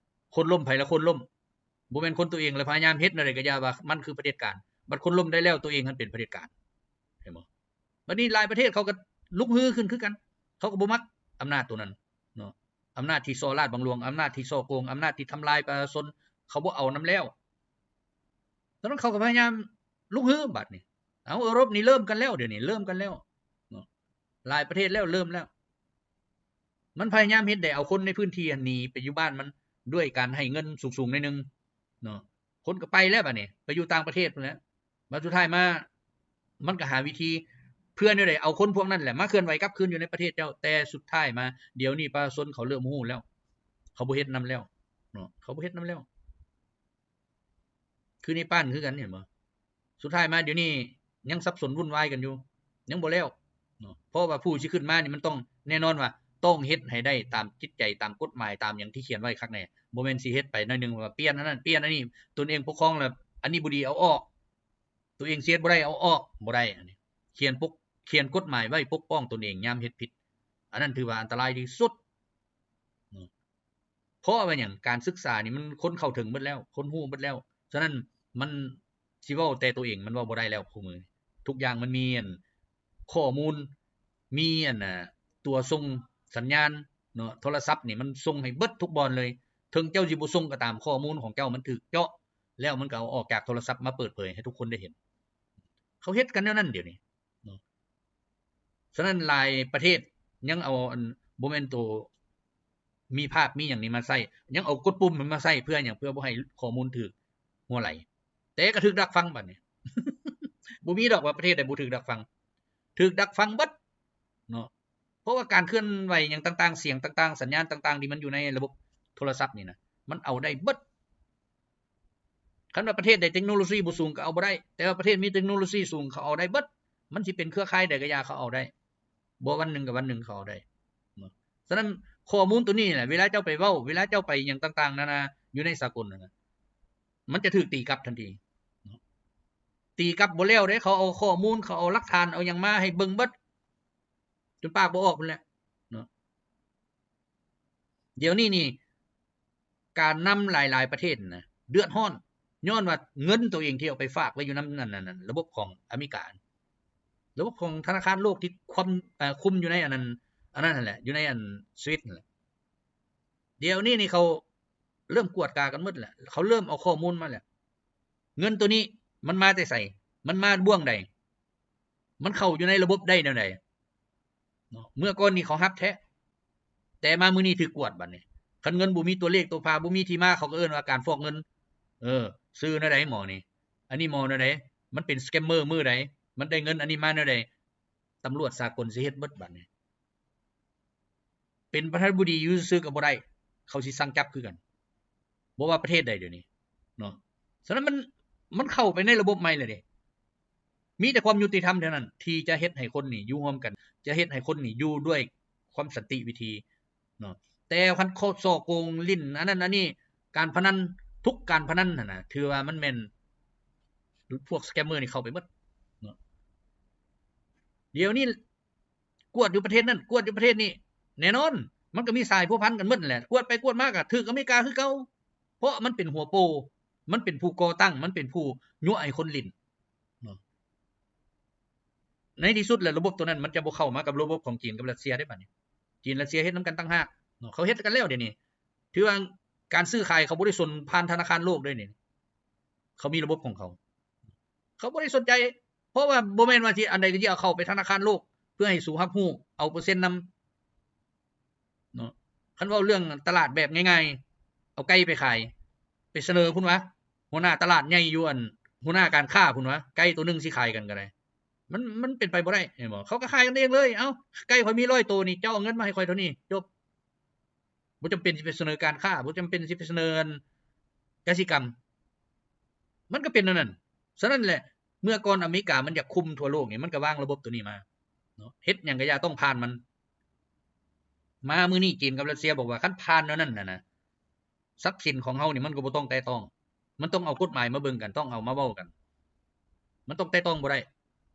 ຄົນລົ້ມໃຜລະຄົນລົ້ມ. ບໍ່ແມ່ນຄົນໂຕເອງລະພະຍາຍາມເຮັດແນວໃດກໍຢ່າ ວ່າມັນຄືຜະເດັດການ. ບັດຄົນລົ້ມໄດ້ແລ້ວ ໂຕເອງຫັ້ນເປັນຜະເດັດການ. ເຫັນບໍ່? ບັດນີ້ຫຼາຍປະເທດເຂົາກໍລຸກຮືຂຶ້ນຄືກັນ ເຂົາກໍບໍ່ມັກອຳນາດໂຕນັ້ນເນາະ. ອຳນາດທີ່ສໍ້ລາດບັງຫຼວງ, ອຳນາດທີ່ສໍ້ໂກງ, ອຳນາດທີ່ທຳລາຍປະຊາຊົນ, ເຂົາບໍ່ເອົານຳແລ້ວ. ສະນັ້ນເຂົາກໍພະຍາຍາມລຸກຮືບາດນີ້. ເອົາ ເອີຣົບນີ້ເລີ່ມກັນແລ້ວ, ດຽວນີ້ເລີ່ມກັນແລ້ວເນາະ, ຫຼາຍປະເທດແລ້ວ ເລີ່ມແລ້ວ. ມັນພະຍາຍາມເຮັດໃດ ເອົາຄົນໃນພື້ນທີ່ຫັ້ນໜີໄປຢູ່ບ້ານມັນ ດ້ວຍການໃຫ້ເງິນສູງໆໜ້ອຍໜຶ່ງເນາະ, ຄົນກໍໄປແລ້ວບາດນີ້ ໄປຢູ່ຕ່າງປະເທດພຸ້ນແຫຼະ. ບາດສຸດທ້າຍມາ ມັນກໍຫາວິທີເພື່ອແນວໃດ ເອົາຄົນພວກນັ້ນແຫຼະມາເຄື່ອນໄຫວກັບຄືນຢູ່ໃນປະເທດເຈົ້າ. ແຕ່ສຸດທ້າຍມາ ດຽວນີ້ປະຊາຊົນເຂົາເລີ່ມຮູ້ແລ້ວ, ເຂົາບໍ່ເຮັດນຳແລ້ວເນາະ, ເຂົາບໍ່ເຮັດນຳແລ້ວ. ຄືເນປານຄືກັນ ເຫັນບໍ່? ສຸດທ້າຍມາດຽວນີ້ຍັງສັບສົນວຸ່ນວາຍກັນຢູ່, ຍັງບໍ່ແລ້ວເນາະ. ເພາະວ່າຜູ້ຊິຂຶ້ນມານີ້ ມັນຕ້ອງ ແນ່ນອນວ່າຕ້ອງເຮັດໃຫ້ໄດ້ຕາມຈິດໃຈ, ຕາມກົດໝາຍ, ຕາມຫຍັງທີ່ຂຽນໄວ້ຄັກແນ່. ບໍ່ແມ່ນຊິເຮັດໄປໜ້ອຍໜຶ່ງວ່າປ່ຽນອັນນັ້ນ ປ່ຽນອັນນີ້, ຕົນເອງປົກຄອງແລ້ວ ອັນນີ້ບໍ່ດີ ເອົາອອກ, ຕົວເອງຊິເຮັດບໍ່ໄດ້ ເອົາອອກ, ບໍ່ໄດ້. ອັນນີ້ຂຽນປົກ ຂຽນກົດໝາຍໄວ້ປົກປ້ອງຕົນເອງຍາມເຮັດຜິດ, ອັນນັ້ນຖືວ່າອັນຕະລາຍທີ່ສຸດ. ເພາະວ່າຫຍັງ? ການສຶກສານີ້ມັນ ຄົນເຂົ້າເຖິງເບິດແລ້ວ, ຄົນຮູ້ເບິດແລ້ວ. ສະນັ້ນມັນຊິເວົ້າແຕ່ຕົວເອງ ມັນເວົ້າບໍ່ໄດ້ແລ້ວຄູ່ມື້. ທຸກຢ່າງມັນມີອັນຂໍ້ມູນ, ມີອັນ ອາ ຕົວສົ່ງສັນຍານເນາະ, ໂທລະສັບນີ້ມັນສົ່ງໃຫ້ເບິດທຸກບ່ອນເລີຍ. ເຖິງເຈົ້າຊິບໍ່ສົ່ງກໍຕາມ, ຂໍ້ມູນຂອງເຈົ້າມັນຖືກເຈາະແລ້ວ ມັນກໍເອົາອອກຈາກໂທລະສັບມາເປີດເຜີຍໃຫ້ທຸກຄົນໄດ້ເຫັນ. ເຂົາເຮັດກັນແນວນັ້ນດຽວນີ້. ເນາະ. ສະນັ້ນຫຼາຍປະເທດຍັງເອົາອັນ ບໍ່ແມ່ນໂຕມີພາບມີຫຍັງນີ້ມາໃຊ້, ຍັງເອົາກົດປຸ່ມມັນມາໃຊ້ເພື່ອຫຍັງ? ເພື່ອບໍ່ໃຫ້ຂໍ້ມູນຖືກຮົ່ວໄຫຼ. ແຕ່ກໍຖືກດັກຟັງບາດນີ້. ບໍ່ມີດອກວ່າປະເທດໃດບໍ່ຖືກດັກຟັງ, ຖືກດັກຟັງເບິດເນາະ. ເພາະວ່າການເຄື່ອນໄຫວຫຍັງຕ່າງໆ, ສຽງຕ່າງໆ, ສັນຍານຕ່າງໆ ທີ່ມັນຢູ່ໃນລະບົບໂທລະສັບນີ້ນະ, ມັນເອົາໄດ້ເບິດ. ຄັນວ່າປະເທດໃດເຕັກໂນໂລຊີບໍ່ສູງກໍເອົາບໍ່ໄດ້, ແຕ່ວ່າປະເທດມີເຕັກໂນໂລຊີສູງ ເຂົາເອົາໄດ້ເບິດ. ມັນຊິເປັນເຄືອຂ່າຍໃດກໍຢ່າ ເຂົາເອົາໄດ້. ບໍ່ ວັນໜຶ່ງກັບວັນໜຶ່ງເຂົາເອົາໄດ້ເນາະ. ສະນັ້ນຂໍ້ມູນໂຕນີ້ແຫຼະ ເວລາເຈົ້າໄປເວົ້າ, ເວລາເຈົ້າໄປຫຍັງຕ່າງໆນານາ ຢູ່ໃນສາກົນນັ້ນນະ, ມັນຈະຖືກຕີກັບທັນທີເນາະ. ຕີກັບບໍ່ແລ້ວເດ້, ເຂົາເອົາຂໍ້ມູນ, ເຂົາເອົາຫຼັກຖານ, ເອົາຫຍັງມາໃຫ້ເບິ່ງເບິດ ຈົນປາກບໍ່ອອກພຸ້ນແຫຼະເນາະ. ດຽວນີ້ນີ້ ການນຳຫຼາຍໆປະເທດນະ ເດືອດຮ້ອນ ຍ້ອນວ່າເງິນໂຕເອງທີ່ເອົາໄປຝາກໄວ້ຢູ່ນຳນັ້ນ ລະບົບຂອງອາເມລິກາ, ລະບົບຂອງທະນາຄານໂລກທີ່ຄວາມ ເອີ ຄຸມຢູ່ໃນອັນນັ້ນ ອັນນັ້ນຫັ້ນແຫຼະ, ຢູ່ໃນອັນສະວິດຫັ້ນແຫຼະ. ດຽວນີ້ນີ້ເຂົາເລີ່ມກວດກາກັນໝົດແລ້ວ, ເຂົາເລີ່ມເອົາຂໍ້ມູນມາແລ້ວ. ເງິນໂຕນີ້ມັນມາແຕ່ໃສ? ມັນມາບ່ວງໃດ? ມັນເຂົ້າຢູ່ໃນລະບົບໄດ້ແນວໃດເນາະ? ເມື່ອກ່ອນນີ້ເຂົາຮັບແທ້ ແຕ່ມາມື້ນີ້ຖືກກວດບາດນີ້. ຄັນເງິນບໍ່ມີຕົວເລກຕົວພາ ບໍ່ມີທີ່ມາ ເຂົາກໍເອີ້ນວ່າການຟອກເງິນ. ເອີ ຊື່ແນວໃດໝໍນີ້? ອັນນີ້ໝໍແນວໃດ? ມັນເປັນສະແກມເມີມື້ໃດ? ມັນໄດ້ເງິນອັນນີ້ມາແນວໃດ? ຕຳຫຼວດສາກົນຊິເຮັດເບິດບາດນີ້. ເປັນປະທານາທິບໍດີຢູ່ຊື່ໆກໍບໍ່ໄດ້, ເຂົາຊິສັ່ງຈັບຄືກັນ. ບໍ່ວ່າປະເທດໃດດຽວນີ້ເນາະ. ສະນັ້ນມັນ ມັນເຂົ້າໄປໃນລະບົບໃໝ່ແລ້ວເດ້. ມີແຕ່ຄວາມຍຸຕິທຳເທົ່ານັ້ນ ທີ່ຈະເຮັດໃຫ້ຄົນນີ້ຢູ່ຮ່ວມກັນ, ຈະເຮັດໃຫ້ຄົນນີ້ຢູ່ດ້ວຍຄວາມສັນຕິວິທີເນາະ. ແຕ່ຄັນຂໍ້ສໍ້ໂກງຫຼິ້ນອັນນັ້ນອັນນີ້, ການພະນັນ, ທຸກການພະນັນຫັ້ນນະ ຖືວ່າມັນແມ່ນພວກສະແກມເມີນີ້ເຂົ້າໄປເບິດເນາະ. ດຽວນີ້ ກວດຢູ່ປະເທດນັ້ນ ກວດຢູ່ປະເທດນີ້ ແນ່ນອນ ມັນກໍມີສາຍພົວພັນກັນໝົດແຫຼະ. ກວດໄປກວດມາກໍຖືກອາເມລິກາຄືເກົ່າ ເພາະມັນເປັນຫົວໂປ່, ມັນເປັນຜູ້ກໍ່ຕັ້ງ, ມັນເປັນຜູ້ຍົວະໃຫ້ຄົນຫຼິ້ນເນາະ. ໃນທີ່ສຸດແລ້ວ ລະບົບໂຕນັ້ນມັນຈະບໍ່ເຂົ້າມາກັບລະບົບຂອງຈີນກັບຣັດເຊຍເດ້ບາດນີ້. ຈີນຣັດເຊຍເຮັດນຳກັນຕ່າງຫາກເນາະ, ເຂົາເຮັດກັນແລ້ວດຽວນີ້. ຖືວ່າການຊື້ຂາຍເຂົາບໍ່ໄດ້ສົນຜ່ານທະນາຄານໂລກເດ້ນີ້, ເຂົາມີລະບົບຂອງເຂົາ. ເຂົາບໍ່ໄດ້ສົນໃຈ ເພາະວ່າບໍ່ແມ່ນວ່າຊິອັນໃດກໍຊິເອົາເຂົ້າໄປທະນາຄານໂລກ ເພື່ອໃຫ້ສູນຮັບຮູ້ ເອົາເປີເຊັນນຳເນາະ. ຄັນເວົ້າເລື່ອງຕະຫຼາດແບບງ່າຍໆ ເອົາໄກ່ໄປຂາຍ ໄປສະເໜີພຸ້ນຫວາ ຫົວໜ້າຕະຫຼາດໃຫຍ່ຢູ່ອັນ ຫົວໜ້າການຄ້າພຸ້ນຫວາ ໄກ່ໂຕໜຶ່ງຊິຂາຍກັນກໍໄດ້. ມັນ ມັນເປັນໄປບໍ່ໄດ້ ເຫັນບໍ່? ເຂົາກໍຂາຍກັນເອງເລີຍ. ເອົ້າ ໄກ່ຂ້ອຍມີຮ້ອຍໂຕນີ້ ເຈົ້າເອົາເງິນມາໃຫ້ຂ້ອຍເທົ່ານີ້ ຈົບ. ບໍ່ຈຳເປັນຊິໄປສະເໜີການຄ້າ, ບໍ່ຈຳເປັນຊິໄປສະເໜີອັນກະສິກຳ. ມັນກໍເປັນແນວນັ້ນ. ສະນັ້ນແຫຼະ ເມື່ອກ່ອນອາເມລິກາມັນຢາກຄຸມທົ່ວໂລກນີ້ ມັນກໍວາງລະບົບໂຕນີ້ມາເນາະ, ເຮັດຫຍັງກໍຢ່າຕ້ອງຜ່ານມັນ. ມາມື້ນີ້ຈີນກັບຣັດເຊຍບອກວ່າ ຄັນຜ່ານແນວນັ້ນນະ ນະ ຊັບສິນຂອງເຮົານີ້ມັນກໍບໍ່ຕ້ອງແຕະຕ້ອງ. ມັນຕ້ອງເອົາກົດໝາຍມາເບິ່ງກັນ, ຕ້ອງເອົາມາເວົ້າກັນ. ມັນຕ້ອງແຕະຕ້ອງບໍ່ໄດ້.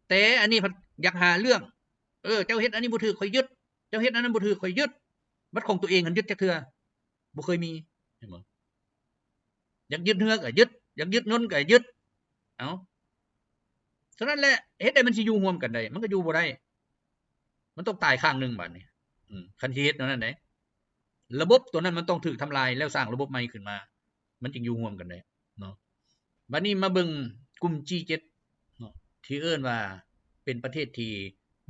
ແຕ່ອັນນີ້ພັດຢາກຫາເລື່ອງ. ເອີ ເຈົ້າເຮັດອັນນີ້ບໍ່ຖືກ ຂ້ອຍຍຶດ. ເຈົ້າເຮັດອັນນັ້ນບໍ່ຖືກ ຂ້ອຍຍຶດ. ບັດຂອງຕົວເອງຫັ້ນຍຶດຈັກເທື່ອ? ບໍ່ເຄີຍມີ ເຫັນບໍ່? ຢາກຍຶດເຮືອກໍຍຶດ, ຢາກຍຶດຍົນກໍຍຶດ. ເອົ້າ ສະນັ້ນແຫຼະ ເຮັດໃດມັນຊິຢູ່ຮ່ວມກັນໄດ້? ມັນກໍຢູ່ບໍ່ໄດ້. ມັນຕ້ອງຕາຍຂ້າງໜຶ່ງບາດນີ້. ອືມ ຄັນຊິເຮັດແນວນັ້ນເດ້. ລະບົບຕົວນັ້ນມັນຕ້ອງຖືກທຳລາຍ ແລ້ວສ້າງລະບົບໃໝ່ຂຶ້ນມາ ມັນຈຶ່ງຢູ່ຮ່ວມກັນໄດ້ເນາະ. ບັດນີ້ມາເບິ່ງກຸ່ມ ຈີ ເຈັດ ເນາະ ທີ່ເອີ້ນວ່າເປັນປະເທດທີ່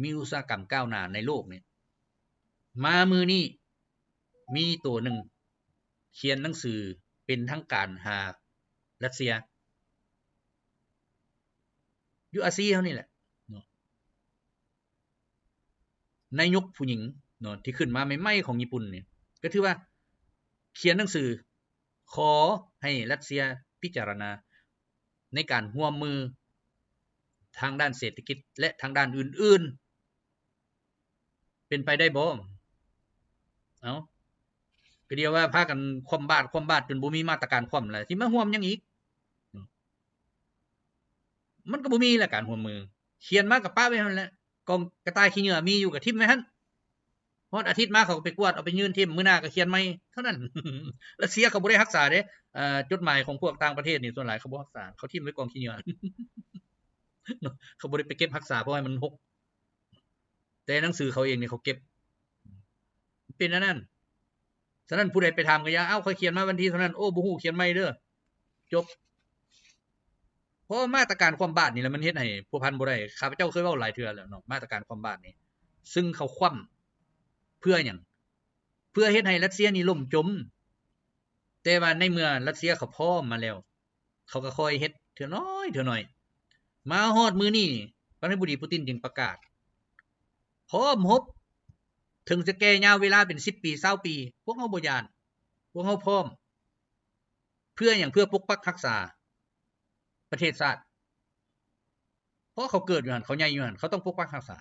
ມີອຸດສາຫະກຳກ້າວໜ້າໃນໂລກນີ້ ມາມື້ນີ້ມີໂຕໜຶ່ງຂຽນໜັງສືເປັນທາງການຫາຣັດເຊຍ ຢູ່ອາຊີເຮົານີ້ແຫຼະເນາະ. ນາຍົກຜູ້ຍິງເນາະ ທີ່ຂຶ້ນມາໃໝ່ໆຂອງຍີ່ປຸ່ນນີ້ ກໍຖືວ່າຂຽນໜັງສືຂໍໃຫ້ຣັດເຊຍພິຈາລະນາໃນການຮ່ວມມືທາງດ້ານເສດຖະກິດ ແລະ ທາງດ້ານອື່ນໆ ເປັນໄປໄດ້ບໍ່? ເອົ້າ ກໍດຽວວ່າພາກັນຄວ່ຳບາດ ຄວ່ຳບາດຈົນບໍ່ມີມາດຕະການຄວ່ຳແລ້ວ ຊິມາຮ່ວມຫຍັງອີກ? ມັນກໍບໍ່ມີແຫຼະການຮ່ວມມື ຂຽນມາກໍປະໄວ້ຫັ້ນແຫຼະ ກອງກະຕ່າຍຂີ້ເຫຍື້ອມີຢູ່ກໍຖິ້ມໄວ້ຫັ້ນ ຮອດອາທິດມາເຂົາກໍໄປກວດເອົາໄປຍື່ນຖິ້ມ ມື້ໜ້າກໍຂຽນໃໝ່ເທົ່ານັ້ນ. ຣັດເຊຍເຂົາບໍ່ໄດ້ຮັກສາເດ້ ເອີ ຈົດໝາຍຂອງພວກຕ່າງປະເທດນີ້ ສ່ວນຫຼາຍເຂົາບໍ່ຮັກສາ ເຂົາຖິ້ມໄວ້ກອງຂີ້ເຫຍື້ອ ເຂົາບໍ່ໄດ້ໄປເກັບຮັກສາ ເພາະໃຫ້ມັນຮົກ ແຕ່ໜັງສືເຂົາເອງນີ້ເຂົາເກັບ ເປັນອັນນັ້ນ. ສະນັ້ນຜູ້ໃດໄປຖາມກໍຢ່າ ເອົ້າ ຂ້ອຍຂຽນມາວັນທີເທົ່ານັ້ນ ໂອ້ ບໍ່ຮູ້ ຂຽນໃໝ່ເດີ ຈົບ. ເພາະມາດຕະການຄວ່ຳບາດນີ້ແຫຼະ ມັນເຮັດໃຫ້ພົວພັນບໍ່ໄດ້. ຂ້າພະເຈົ້າເຄີຍເວົ້າຫຼາຍເທື່ອແລ້ວເນາະ ມາດຕະການຄວ່ຳບາດນີ້ ຊຶ່ງເຂົາຄວ່ຳເພື່ອຫຍັງ? ເພື່ອເຮັດໃຫ້ຣັດເຊຍນີ້ລົ້ມຈົມ. ແຕ່ວ່າໃນເມື່ອຣັດເຊຍເຂົາພ້ອມມາແລ້ວ ເຂົາກໍຄ່ອຍເຮັດເທື່ອໜ້ອຍເທື່ອໜ້ອຍ ມາຮອດມື້ນີ້ ປະທານາທິບໍດີປູຕິນຈຶ່ງປະກາດ ພ້ອມຮົບ ເຖິງຈະແກ່ຍາວເວລາເປັນສິບປີ ຊາວປີ ພວກເຮົາບໍ່ຢ້ານ ພວກເຮົາພ້ອມ. ເພື່ອຫຍັງ? ເພື່ອປົກປັກຮັກສາປະເທດຊາດ ເພາະເຂົາເກີດຢູ່ຫັ້ນ ເຂົາໃຫຍ່ຢູ່ຫັ້ນ ເຂົາຕ້ອງປົກປັກຮັກສາ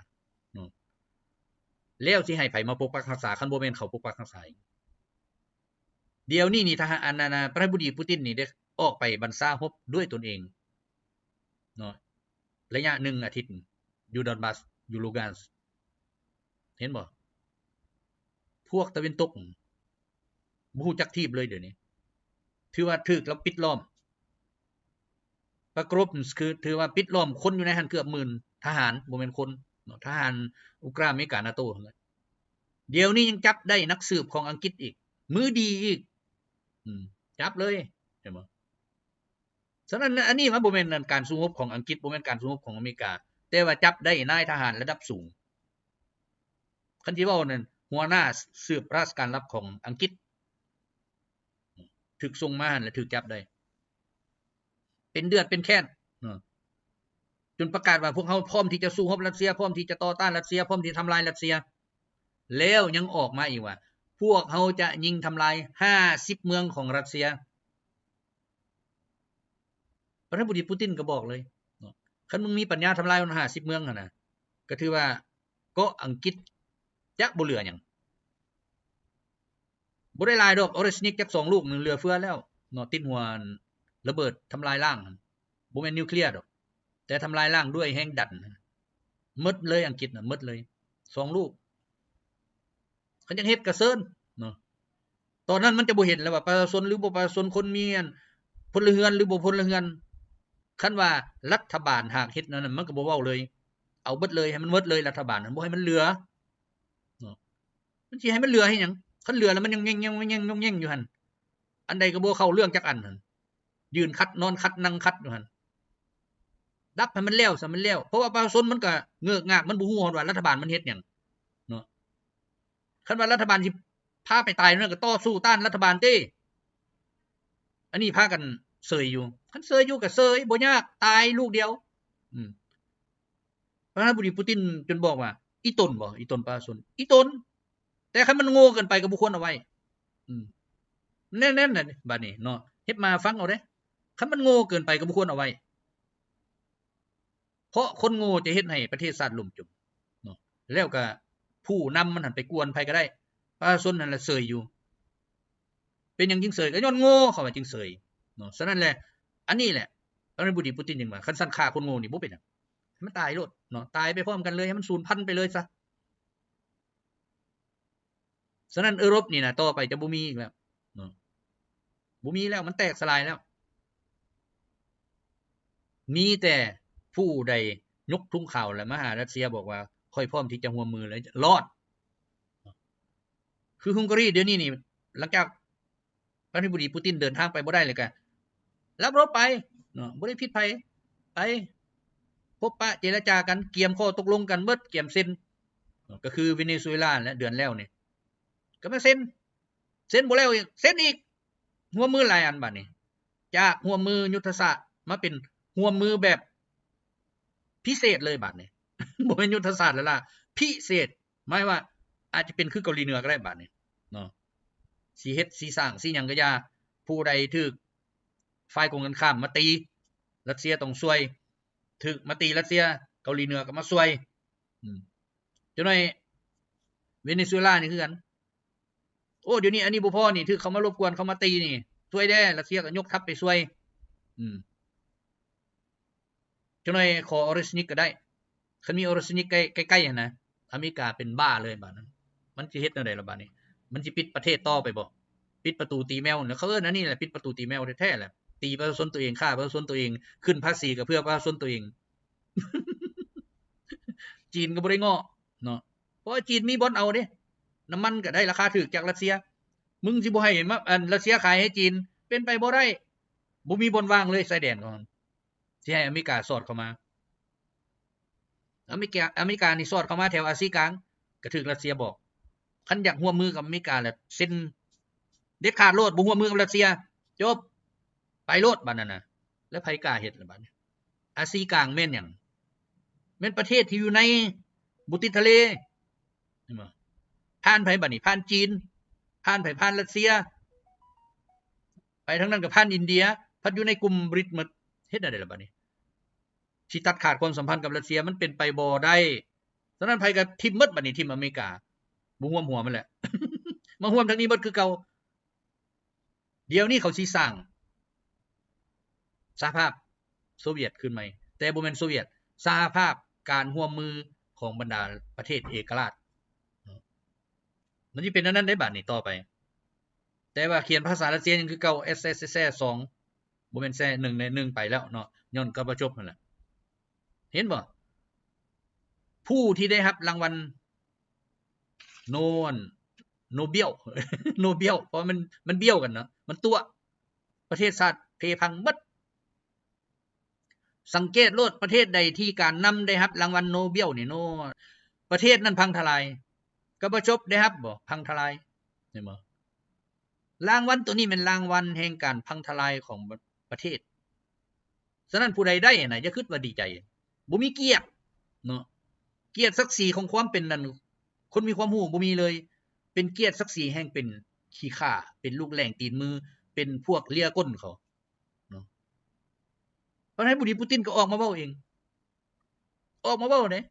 ເນາະ. ແລ້ວຊິໃຫ້ໃຜມາປົກປັກຮັກສາ ຄັນບໍ່ແມ່ນເຂົາປົກປັກຮັກສາເອງ? ດຽວນີ້ນີ້ ທະຫານ ອັນນັ້ນນະ ປະທານາທິບໍດີປູຕິນນີ້ໄດ້ອອກໄປບັນຊາຮົບດ້ວຍຕົນເອງເນາະ ໄລຍະໜຶ່ງອາທິດ ຢູ່ດອນບັສ ຢູ່ລູການ ເຫັນບໍ່? ພວກຕາເວັນຕົກບໍ່ຮູ້ຈັກທີບເລີຍດຽວນີ້ ຖືວ່າຖືກລາວປິດລ້ອມ. ປະກຣົບ ຄືຖືວ່າປິດລ້ອມ ຄົນຢູ່ໃນຫັ້ນເກືອບໝື່ນ ທະຫານ ບໍ່ແມ່ນຄົນເນາະ ທະຫານອຸກຣາ ອາເມລິກາ ນາໂຕ ຫັ້ນແຫຼະ. ດຽວນີ້ຍັງຈັບໄດ້ນັກສືບຂອງອັງກິດອີກ ມືດີອີກ ອືມ ຈັບເລີຍ ເຫັນບໍ່? ສະນັ້ນ ອັນນີ້ມັນບໍ່ແມ່ນການສູ້ຮົບຂອງອັງກິດ ບໍ່ແມ່ນການສູ້ຮົບຂອງອາເມລິກາ ແຕ່ວ່າຈັບໄດ້ນາຍທະຫານລະດັບສູງ. ຄັນຊິເວົ້ານັ້ນ ຫົວໜ້າສືບລາຊະການລັບຂອງອັງກິດ ຖືກສົ່ງມາຫັ້ນ ແລະ ຖືກຈັບໄດ້ ເປັນເດືອດເປັນແຄ້ນເນາະ ຈົນປະກາດວ່າ ພວກເຮົາພ້ອມທີ່ຈະສູ້ຮົບຣັດເຊຍ ພ້ອມທີ່ຈະຕໍ່ຕ້ານຣັດເຊຍ ພ້ອມທີ່ທຳລາຍຣັດເຊຍ. ແລ້ວຍັງອອກມາອີກວ່າ ພວກເຮົາຈະຍິງທຳລາຍຫ້າສິບເມືອງຂອງຣັດເຊຍ. ປະທານາທິບໍດີປູຕິນກໍບອກເລີຍເນາະ ຄັນມຶງມີປັນຍາທຳລາຍມັນຫ້າສິບເມືອງຫັ້ນນະ ກໍຖືວ່າເກາະອັງກິດຈະບໍ່ເຫຼືອຫຍັງ ບໍ່ໄດ້ຫຼາຍດອກ. ໂອເຣສນິກຈັກສອງລູກໜຶ່ງເຫຼືອເຟືອແລ້ວເນາະ ຕິດຫົວລະເບີດທຳລາຍລ້າງຫັ້ນ ບໍ່ແມ່ນນິວເຄລຍດອກ ແຕ່ທຳລາຍລ້າງດ້ວຍແຮງດັນ ໝົດເລີຍ ອັງກິດນະ ໝົດເລີຍ ສອງລູກ. ຄັນຢາກເຮັດກໍເຊີນເນາະ ຕອນນັ້ນມັນຈະບໍ່ເຫັນແລ້ວວ່າປະຊາຊົນ ຫຼື ບໍ່ປະຊາຊົນ ຄົນມີອັນ ພົນລະເຮືອນ ຫຼື ບໍ່ພົນລະເຮືອນ. ຄັນວ່າລັດຖະບານຫາກເຮັດແນວນັ້ນ ມັນກໍບໍ່ເວົ້າເລີຍ ເອົາເບິດເລີຍ ໃຫ້ມັນໝົດເລີຍ ລັດຖະບານຫັ້ນ ບໍ່ໃຫ້ມັນເຫຼືອເນາະ. ມັນຊິໃຫ້ມັນເຫຼືອເຮັດຫຍັງ? ຄັນເຫຼືອແລ້ວມັນຍັງແຍ່ງໆໆໆຢູ່ຫັ້ນ ອັນໃດກໍບໍ່ເຂົ້າເລື່ອງຈັກອັນຫັ້ນ ຢືນຂັດ ນອນຂັດ ນັ່ງຂັດຢູ່ຫັ້ນ. ດັບໃຫ້ມັນແລ້ວຊະ ມັນແລ້ວ ເພາະວ່າປະຊາຊົນມັນກໍເງີກງາກ ມັນບໍ່ຮູ້ຮອດວ່າລັດຖະບານມັນເຮັດຫຍັງເນາະ. ຄັນວ່າລັດຖະບານຊິພາໄປຕາຍນັ້ນ ກໍຕໍ່ສູ້ຕ້ານລັດຖະບານເດ້. ອັນນີ້ພາກັນເຊີຍຢູ່ ຄັນເຊີຍຢູ່ກໍເຊີຍ ບໍ່ຍາກ ຕາຍລູກດຽວ. ອືມ ປະທານາທິບໍດີປູຕິນຈົນບອກວ່າ ອີ່ຕົນບໍ ອີ່ຕົນປະຊາຊົນ ອີ່ຕົນ. ແຕ່ຄັນມັນໂງ່ເກີນໄປກໍບໍ່ຄວນເອົາໄວ້. ອືມ ແໜ້ນໆ ນະ ບັດນີ້ເນາະ ເຮັດມາຟັງເອົາເດ້. ຄັນມັນໂງ່ເກີນໄປກໍບໍ່ຄວນເອົາໄວ້ ເພາະຄົນໂງ່ຈະເຮັດໃຫ້ປະເທດຊາດລົ້ມຈົມເນາະ. ແລ້ວກໍຜູ້ນຳມັນຫັ້ນໄປກວນໃຜກໍໄດ້ ປະຊາຊົນຫັ້ນລະເຊີຍຢູ່. ເປັນຫຍັງຈຶ່ງເຊີຍ? ກໍຍ້ອນໂງ່ ເຂົາວ່າຈຶ່ງເຊີຍເນາະ. ສະນັ້ນແຫຼະ ອັນນີ້ແຫຼະ ປະທານາທິບໍດີປູຕິນຈຶ່ງວ່າ ຄັນຊັ້ນຂ້າຄົນໂງ່ນີ້ບໍ່ເປັນຫຍັງ ໃຫ້ມັນຕາຍໂລດເນາະ ຕາຍໄປພ້ອມກັນເລີຍ ໃຫ້ມັນສູນພັນໄປເລີຍຊະ. ສະນັ້ນເອີຣົບນີ້ນະ ຕໍ່ໄປຈະບໍ່ມີອີກແລ້ວເນາະ ບໍ່ມີແລ້ວ ມັນແຕກສະຫຼາຍແລ້ວ. ມີແຕ່ຜູ້ໃດຍົກທຸງຂາວ ແລະ ມາຫາຣັດເຊຍ ບອກວ່າ ຂ້ອຍພ້ອມທີ່ຈະຮ່ວມມື ແລະ ລອດ. ຄືຮົງກາຣີດຽວນີ້ນີ້ ຫຼັງຈາກປະທານາທິບໍດີປູຕິນເດີນທາງໄປບໍ່ໄດ້ແລ້ວກະລັກລອບໄປເນາະ ບໍ່ໄດ້ຜິດໃຜ ໄປພົບປະເຈລະຈາກັນ ກຽມຂໍ້ຕົກລົງກັນເບິດ ກຽມເຊັນເນາະ ກໍຄືເວເນຊູເອລາແຫຼະ ເດືອນແລ້ວນີ້ ກໍມາເຊັນ ເຊັນບໍ່ແລ້ວອີກ ເຊັນອີກ ຮ່ວມມືຫຼາຍອັນບາດນີ້ ຈາກຮ່ວມມືຍຸດທະສາດມາເປັນຮ່ວມມືແບບພິເສດເລີຍບາດນີ້ ບໍ່ແມ່ນຍຸດທະສາດແລ້ວລະ ພິເສດ ໝາຍວ່າອາດຈະເປັນຄືເກົາຫຼີເໜືອກໍໄດ້ບາດນີ້ເນາະ ຊິເຮັດ ຊິສ້າງ ຊິຫຍັງກໍຢ່າ ຜູ້ໃດຖືກຝ່າຍກົງກັນຂ້າມມາຕີ ຣັດເຊຍຕ້ອງຊ່ວຍ ຖືກມາຕີຣັດເຊຍ ເກົາຫຼີເໜືອກໍມາຊ່ວຍ ອືມ ຈັກໜ້ອຍເວເນຊູເອລານີ້ຄືກັນ ໂອ້ ດຽວນີ້ອັນນີ້ບໍ່ພໍນີ້ ຖືກເຂົາມາລົບກວນ ເຂົາມາຕີນີ້ ຊ່ວຍແດ່ ຣັດເຊຍກໍຍົກທັບໄປຊ່ວຍ ອືມ ຈັກໜ້ອຍຂໍອໍເຣສນິກກໍໄດ້ ຄັນມີອໍເຣສນິກໃກ້ ໃກ້ໆຫັ້ນນະ ອາເມລິກາເປັນບ້າເລີຍບາດນັ້ນ ມັນຊິເຮັດແນວໃດລະບາດນີ້ ມັນຊິປິດປະເທດຕໍ່ໄປບໍ່ ປິດປະຕູຕີແມວ ເຂົາເອີ້ນອັນນີ້ແຫຼະ ປິດປະຕູຕີແມວແທ້ໆແຫຼະ ຕີປະຊາຊົນຕົວເອງ ຂ້າປະຊາຊົນຕົວເອງ ຂຶ້ນພາສີກໍເພື່ອປະຊາຊົນຕົວເອງ ຈີນກໍບໍ່ໄດ້ເງາະເນາະ ເພາະວ່າຈີນມີບ່ອນເອົາເດ້ ນ້ຳມັນກໍໄດ້ລາຄາຖືກຈາກຣັດເຊຍ ມຶງຊິບໍ່ໃຫ້ມາ ອັນ ຣັດເຊຍຂາຍໃຫ້ຈີນ ເປັນໄປບໍ່ໄດ້ ບໍ່ມີບ່ອນວ່າງເລີຍຊາຍແດນຂອງມັນ ຊິໃຫ້ອາເມລິກາສອດເຂົ້າມາ ອາເມລິກາ ອາເມລິການີ້ສອດເຂົ້າມາແຖວອາຊີກາງ ກໍຖືກຣັດເຊຍບອກ ຄັນຢາກຮ່ວມມືກັບອາເມລິກາລະເຊັນ ເດັດຂາດໂລດ ບໍ່ຮ່ວມມືກັບຣັດເຊຍ ຈົບ ໄປໂລດບາດນັ້ນນະ ແລ້ວໃຜກ້າເຮັດລະບາດນີ້ ອາຊີກາງແມ່ນຫຍັງ ແມ່ນປະເທດທີ່ຢູ່ໃນບໍ່ຕິດທະເລ ເຫັນບໍ່ ຜ່ານໃຜບາດນີ້ ຜ່ານຈີນ ຜ່ານໃຜ ຜ່ານຣັດເຊຍ ໄປທາງນັ້ນກໍຜ່ານອິນເດຍ ພັດຢູ່ໃນກຸ່ມບຣິກໝົດ ເຮັດແນວໃດລະບາດນີ້ ຊິຕັດຂາດຄວາມສຳພັນກັບຣັດເຊຍ ມັນເປັນໄປບໍ່ໄດ້ ສະນັ້ນໃຜກໍຖິ້ມໝົດ ບາດນີ້ຖິ້ມອາເມລິກາ ບໍ່ຮ່ວມຫົວມັນແຫຼະ ມາຮ່ວມທາງນີ້ໝົດຄືເກົ່າ ດຽວນີ້ເຂົາຊິສ້າງສະຫະພາບໂຊວຽດຄືນໃໝ່ ແຕ່ບໍ່ແມ່ນໂຊວຽດ ສະຫະພາບການຮ່ວມມືຂອງບັນດາປະເທດເອກະລາດ ມັນຊິເປັນອັນນັ້ນໄດ້ບາດນີ້ຕໍ່ໄປ ແຕ່ວ່າຂຽນພາສາຣັດເຊຍຍັງຄືເກົ່າ ເອສເອສເອສສອງ ບໍ່ແມ່ນແຊໜຶ່ງເດ້ ໜຶ່ງໄປແລ້ວເນາະ ຍ້ອນກອບບາຈອບຫັ້ນແຫຼະ ເຫັນບໍ່ ຜູ້ທີ່ໄດ້ຮັບລາງວັນໂນ ໂນເບວ ໂນເບວ ເພາະມັນ ມັນບ້ຽວກັນເນາະ ມັນຕົວະ ປະເທດຊາດເພພັງໝົດ ສັງເກດໂລດ ປະເທດໃດທີ່ການນຳໄດ້ຮັບລາງວັນໂນເບວນີ້ ໂນ ປະເທດນັ້ນພັງທະລາຍ ກອບບາຈອບໄດ້ຮັບບໍ່ ພັງທະລາຍ ເຫັນບໍ່ ລາງວັນໂຕນີ້ແມ່ນລາງວັນແຫ່ງການພັງທະລາຍຂອງປະເທດ ສະນັ້ນຜູ້ໃດໄດ້ນະ ຢ່າຄິດວ່າດີໃຈ ບໍ່ມີກຽດເນາະ ກຽດສັກສີຂອງຄວາມເປັນນັ້ນ ຄົນມີຄວາມຮູ້ບໍ່ມີເລີຍ ເປັນກຽດສັກສີແຫ່ງເປັນຂີ້ຂ້າ ເປັນລູກແຫຼງຕີນມື ເປັນພວກເລຍກົ້ນເຂົາ ເນາະ ປະທານາທິບໍດີປູຕິນກໍອອກມາເວົ້າເອງ ອອກມາເວົ້າເດ້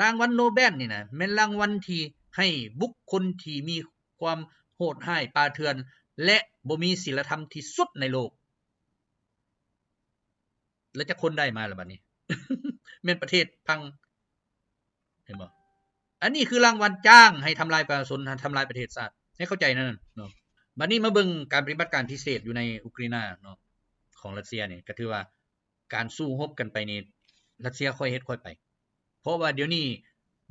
ລາງວັນໂນເບວນີ້ນະ ແມ່ນລາງວັນທີ່ໃຫ້ບຸກຄົນທີ່ມີຄວາມໂຫດຮ້າຍປ່າເຖື່ອນ ແລະ ບໍ່ມີສີລະທຳທີ່ສຸດໃນໂລກ ແລ້ວຈັກຄົນໄດ້ມາລະບາດນີ້ ແມ່ນປະເທດພັງ ເຫັນບໍ່ ອັນນີ້ຄືລາງວັນຈ້າງໃຫ້ທຳລາຍປະຊາຊົນ ທຳລາຍປະເທດຊາດ ໃຫ້ເຂົ້າໃຈນັ້ນເນາະ ບາດນີ້ມາເບິ່ງການປະຕິບັດການພິເສດຢູ່ໃນອຸກຣາຍນາເນາະ ຂອງຣັດເຊຍນີ້ ກໍຖືວ່າການສູ້ຮົບກັນໄປນີ້ ຣັດເຊຍຄ່ອຍເຮັດຄ່ອຍໄປ ເພາະວ່າດຽວນີ້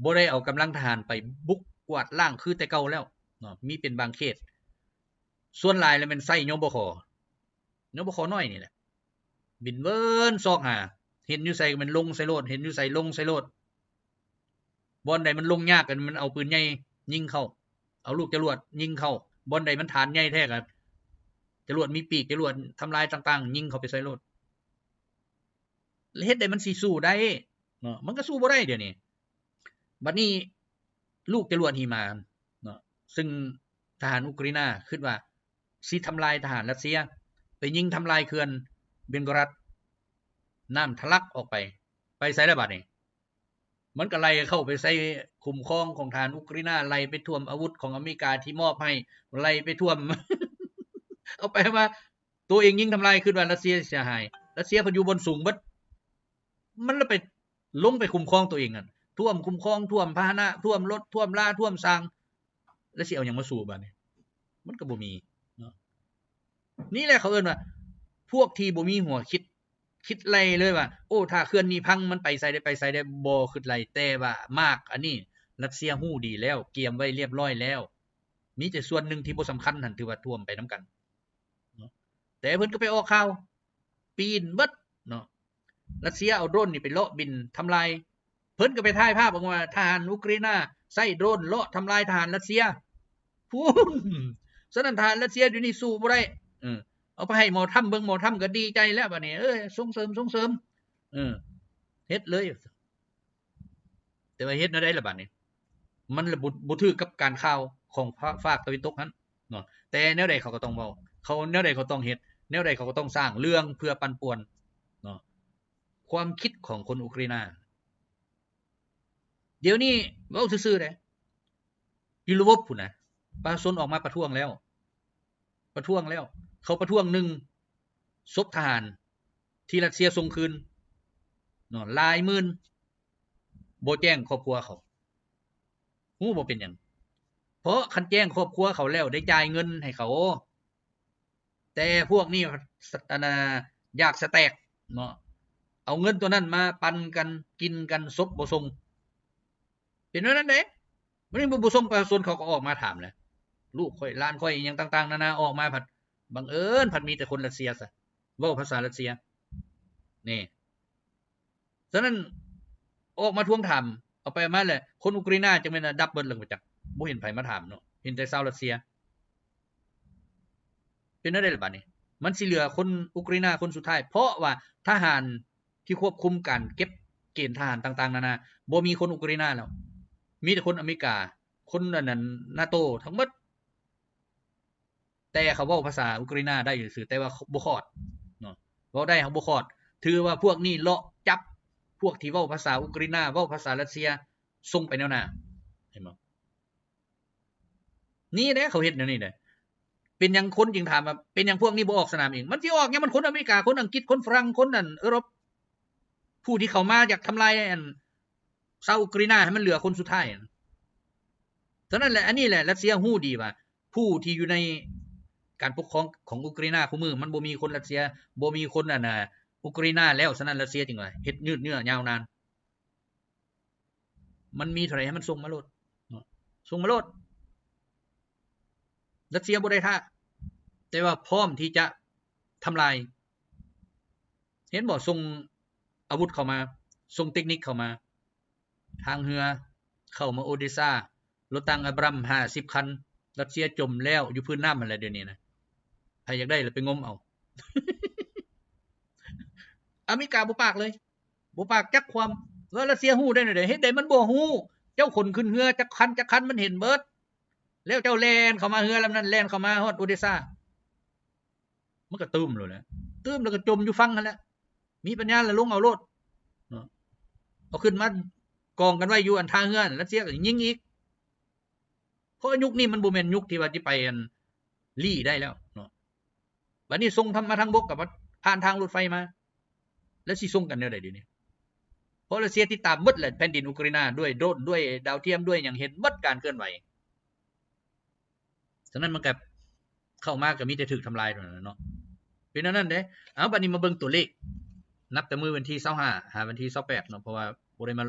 ບໍ່ໄດ້ເອົາກຳລັງທະຫານໄປບຸກກວາດລ້າງຄືແຕ່ເກົ່າແລ້ວເນາະ ມີເປັນບາງເຂດ ສ່ວນຫຼາຍແລ້ວແມ່ນໃຊ້ ຍບຂ ຍບຂ ນ້ອຍນີ້ແຫຼະ ບິນເວີນຊອກຫາ ເຫັນຢູ່ໃສກໍແມ່ນລົງໃສ່ໂລດ ເຫັນຢູ່ໃສລົງໃສ່ໂລດ ບ່ອນໃດມັນລົງຍາກກໍແມ່ນເອົາປືນໃຫຍ່ຍິງເຂົ້າ ເອົາລູກຈະຫຼວດຍິງເຂົ້າ ບ່ອນໃດມັນຖານໃຫຍ່ແທ້ກໍຈະຫຼວດມີປີກ ຈະຫຼວດທຳລາຍຕ່າງໆ ຍິງເຂົ້າໄປໃສ່ໂລດ ແລ້ວເຮັດໃດມັນຊິສູ້ໄດ້ເນາະ ມັນກໍສູ້ບໍ່ໄດ້ດຽວນີ້ ບັດນີ້ລູກຈະຫຼວດຫິມານເນາະ ຊຶ່ງທະຫານອຸກຣາຍນາຄິດວ່າຊິທຳລາຍທະຫານຣັດເຊຍ ໄປຍິງທຳລາຍເຂື່ອນເບັງໂກຣັດ ນ້ຳທະລັກອອກໄປ ໄປໃສລະບາດນີ້ ມັນກໍໄຫຼເຂົ້າໄປໃສ່ຄຸ້ມຄອງຂອງທະຫານອຸກຣາຍນາ ໄຫຼໄປຖ້ວມອາວຸດຂອງອາເມລິກາທີ່ມອບໃຫ້ ໄຫຼໄປຖ້ວມ ເອົາໄປເອົາມາ ຕົວເອງຍິງທຳລາຍ ຄິດວ່າຣັດເຊຍເສຍຫາຍ ຣັດເຊຍເພິ່ນຢູ່ບ່ອນສູງເບິດ ມັນລະໄປລົງໄປຄຸ້ມຄອງຕົວເອງຫັ້ນ ຖ້ວມຄຸ້ມຄອງ ຖ້ວມພາຫະນະ ຖ້ວມລົດ ຖ້ວມລາ ຖ້ວມຊ່າງ ແລ້ວຊິເອົາຫຍັງມາສູ້ບາດນີ້ ມັນກໍບໍ່ມີເນາະ ນີ້ແຫຼະເຂົາເອີ້ນວ່າ ພວກທີ່ບໍ່ມີຫົວຄິດ ຄິດໄລ່ເລີຍວ່າ ໂອ້ ຖ້າເຂື່ອນນີ້ພັງ ມັນໄປໃສໄດ້ ໄປໃສໄດ້ ບໍ່ຄິດໄລ່ ແຕ່ວ່າໝາກອັນນີ້ ຣັດເຊຍຮູ້ດີແລ້ວ ກຽມໄວ້ລຽບຮ້ອຍແລ້ວ ມີແຕ່ສ່ວນໜຶ່ງທີ່ບໍ່ສຳຄັນຫັ້ນ ຖືວ່າຖ້ວມໄປນຳກັນເນາະ. ແຕ່ເພິ່ນກໍໄປອອກຂ່າວ ປີ້ນເບິດເນາະ. ຣັດເຊຍເອົາໂດຣນນີ້ໄປເລາະບິນທຳລາຍ ເພິ່ນກໍໄປຖ່າຍພາບອອກມາ ທະຫານອຸກຣາຍນາໃຊ້ໂດຣນເລາະທຳລາຍທະຫານຣັດເຊຍພຸ້ນ. ສະນັ້ນທະຫານຣັດເຊຍດຽວນີ້ສູ້ບໍ່ໄດ້. ເອີ ເອົາໄປໃຫ້ໝໍທຳເບິ່ງ ໝໍທຳກໍດີໃຈແລ້ວບາດນີ້ ເອີ ສົ່ງເສີມ ສົ່ງເສີມ ເອີ ເຮັດເລີຍ. ແຕ່ວ່າເຮັດແນວໃດລະບາດນີ້? ມັນລະບໍ່ ບໍ່ຖືກກັບການຂ່າວຂອງພາ ພາກຕາເວັນຕົກຫັ້ນເນາະ. ແຕ່ແນວໃດເຂົາກໍຕ້ອງເວົ້າ ເຂົາ ແນວໃດເຂົາຕ້ອງເຮັດ ແນວໃດເຂົາກໍຕ້ອງສ້າງເລື່ອງເພື່ອປັ່ນປ່ວນເນາະ ຄວາມຄິດຂອງຄົນອຸກຣາຍນາ. ດຽວນີ້ເວົ້າຊື່ໆເດ້ ຢູ່ລະບົບພຸ້ນນະ ປະຊາຊົນອອກມາປະທ້ວງແລ້ວ ປະທ້ວງແລ້ວ ເຂົາປະທ້ວງ ໜຶ່ງ ສົບທະຫານທີ່ຣັດເຊຍສົ່ງຄືນເນາະ ຫຼາຍໝື່ນ ບໍ່ແຈ້ງຄອບຄົວເຂົາ ຮູ້ບໍ່ເປັນຫຍັງ? ເພາະຄັນແຈ້ງຄອບຄົວເຂົາແລ້ວ ໄດ້ຈ່າຍເງິນໃຫ້ເຂົາ. ແຕ່ພວກນີ້ ອັນນ່າ ຢາກສະແຕັກເນາະ ເອົາເງິນຕົວນັ້ນມາປັນກັນ ກິນກັນ ສົບບໍ່ສົ່ງ ເປັນແນວນັ້ນເດ້. ບັດນີ້ບໍ່ ບໍ່ສົ່ງ ປະຊາຊົນເຂົາກໍອອກມາຖາມແຫຼະ ລູກຂ້ອຍ ຫຼານຂ້ອຍ ອີ່ຫຍັງຕ່າງໆນານາ ອອກມາ ພັດບັງເອີນ ພັດມີແຕ່ຄົນຣັດເຊຍຊະ ເວົ້າພາສາຣັດເຊຍ ນີ້. ສະນັ້ນ ອອກມາທວງຖາມ ເອົາໄປເອົາມາແຫຼະ ຄົນອຸກຣາຍນາຈັ່ງແມ່ນດັບເບິດແລ້ວ ບໍ່ຈັກ ບໍ່ເຫັນໃຜມາຖາມເນາະ ເຫັນແຕ່ຊາວຣັດເຊຍ. ເປັນແນວໃດລະບາດນີ້? ມັນຊິເຫຼືອຄົນອຸກຣາຍນາຄົນສຸດທ້າຍ ເພາະວ່າທະຫານທີ່ຄວບຄຸມການເກັບເກນທະຫານຕ່າງໆນານາ ບໍ່ມີຄົນອຸກຣາຍນາແລ້ວ ມີແຕ່ຄົນອາເມລິກາ ຄົນອັນນັ້ນ ນາໂຕ ທັງໝົດ. ແຕ່ເຂົາເວົ້າພາສາອຸກຣາຍນາໄດ້ຊື່ໆ ແຕ່ວ່າບໍ່ຂອດເນາະ ເວົ້າໄດ້ຫາກບໍ່ຂອດ. ຖືວ່າພວກນີ້ເລາະຈັບພວກທີ່ເວົ້າພາສາອຸກຣາຍນາ ເວົ້າພາສາຣັດເຊຍ ສົ່ງໄປແນວໜ້າ ເຫັນບໍ່? ນີ້ເດ້ ເຂົາເຮັດແນວນີ້ເດ້. ເປັນຫຍັງຄົນຈຶ່ງຖາມວ່າ ເປັນຫຍັງພວກນີ້ບໍ່ອອກສະໜາມເອງ? ມັນຊິອອກຫຍັງ? ມັນຄົນອາເມລິກາ ຄົນອັງກິດ ຄົນຝຣັ່ງ ຄົນອັນເອີຣົບ ຜູ້ທີ່ເຂົ້າມາຢາກທຳລາຍອັນ ຊາວອຸກຣາຍນາໃຫ້ມັນເຫຼືອຄົນສຸດທ້າຍ. ສະນັ້ນແຫຼະ ອັນນີ້ແຫຼະ ຣັດເຊຍຮູ້ດີວ່າ ຜູ້ທີ່ຢູ່ໃນການປົກຄອງຂອງອຸກຣາຍນາຄູ່ມື້ ມັນບໍ່ມີຄົນຣັດເຊຍ ບໍ່ມີຄົນອັນນ່າ ອຸກຣາຍນາແລ້ວ. ສະນັ້ນຣັດເຊຍຈຶ່ງວ່າເຮັດຍືດເຍື້ອຍາວນານ ມັນມີເທົ່າໃດໃຫ້ມັນສົ່ງມາໂລດເນາະ ສົ່ງມາໂລດ. ຣັດເຊຍບໍ່ໄດ້ຖ້າ ແຕ່ວ່າພ້ອມທີ່ຈະທຳລາຍ. ເຫັນບໍ່? ສົ່ງອາວຸດເຂົ້າມາ ສົ່ງເຕັກນິກເຂົ້າມາ ທາງເຮືອເຂົ້າມາໂອເດຊາ ລົດຕັງອາບຣາມຫ້າສິບຄັນ ຣັດເຊຍຈົມແລ້ວຢູ່ພື້ນນ້ຳຫັ້ນແຫຼະດຽວນີ້ນະ. ໃຜຢາກໄດ້ລະໄປງົມເອົາ. ອາເມລິກາບໍ່ປາກເລີຍ ບໍ່ປາກຈັກຄວາມ. ວ່າຣັດເຊຍຮູ້ໄດ້ແນວໃດ? ເຮັດໃດມັນບໍ່ຮູ້? ເຈົ້າຂົນຂຶ້ນເຮືອຈັກຄັນຈັກຄັນ ມັນເຫັນເບິດ. ແລ້ວເຈົ້າແລ່ນເຂົ້າມາເຮືອລຳນັ້ນ ແລ່ນເຂົ້າມາຮອດໂອເດຊາ ມັນກໍຕື່ມໂລດແຫຼະ ຕື່ມແລ້ວກໍຈົມຢູ່ຝັ່ງຫັ້ນແຫຼະ. ມີປັນຍາລະລົງເອົາໂລດເນາະ ເອົາຂຶ້ນມາກອງກັນໄວ້ຢູ່ອັນທ່າເຮືອ ຣັດເຊຍກໍຍິງອີກ. ເພາະຍຸກນີ້ມັນບໍ່ແມ່ນຍຸກທີ່ວ່າຊິໄປອັນ ລີ້ໄດ້ແລ້ວເນາະ. ບັດນີ້ສົ່ງທຳ ມາທາງບົກກໍຜ່ານທາງລົດໄຟມາ ແລ້ວຊິສົ່ງກັນແນວໃດດຽວນີ້? ເພາະຣັດເຊຍຕິດຕາມໝົດແຫຼະ ແຜ່ນດິນອຸກຣາຍນາ ດ້ວຍໂດຣນ ດ້ວຍດາວທຽມ ດ້ວຍຫຍັງ ເຫັນໝົດການເຄື່ອນໄຫວ. ສະນັ້ນມັນກໍເຂົ້າມາກໍມີແຕ່ຖືກທຳລາຍເທົ່ານັ້ນແຫຼະເນາະ ເປັນແນວນັ້ນເດ້. ເອົາ ບັດນີ້ມາເບິ່ງຕົວເລກ ນັບແຕ່ມື້ວັນທີຊາວຫ້າ ຫາວັນທີຊາວແປດເນາະ ເພາະວ່າບໍ່ໄດ້ມາ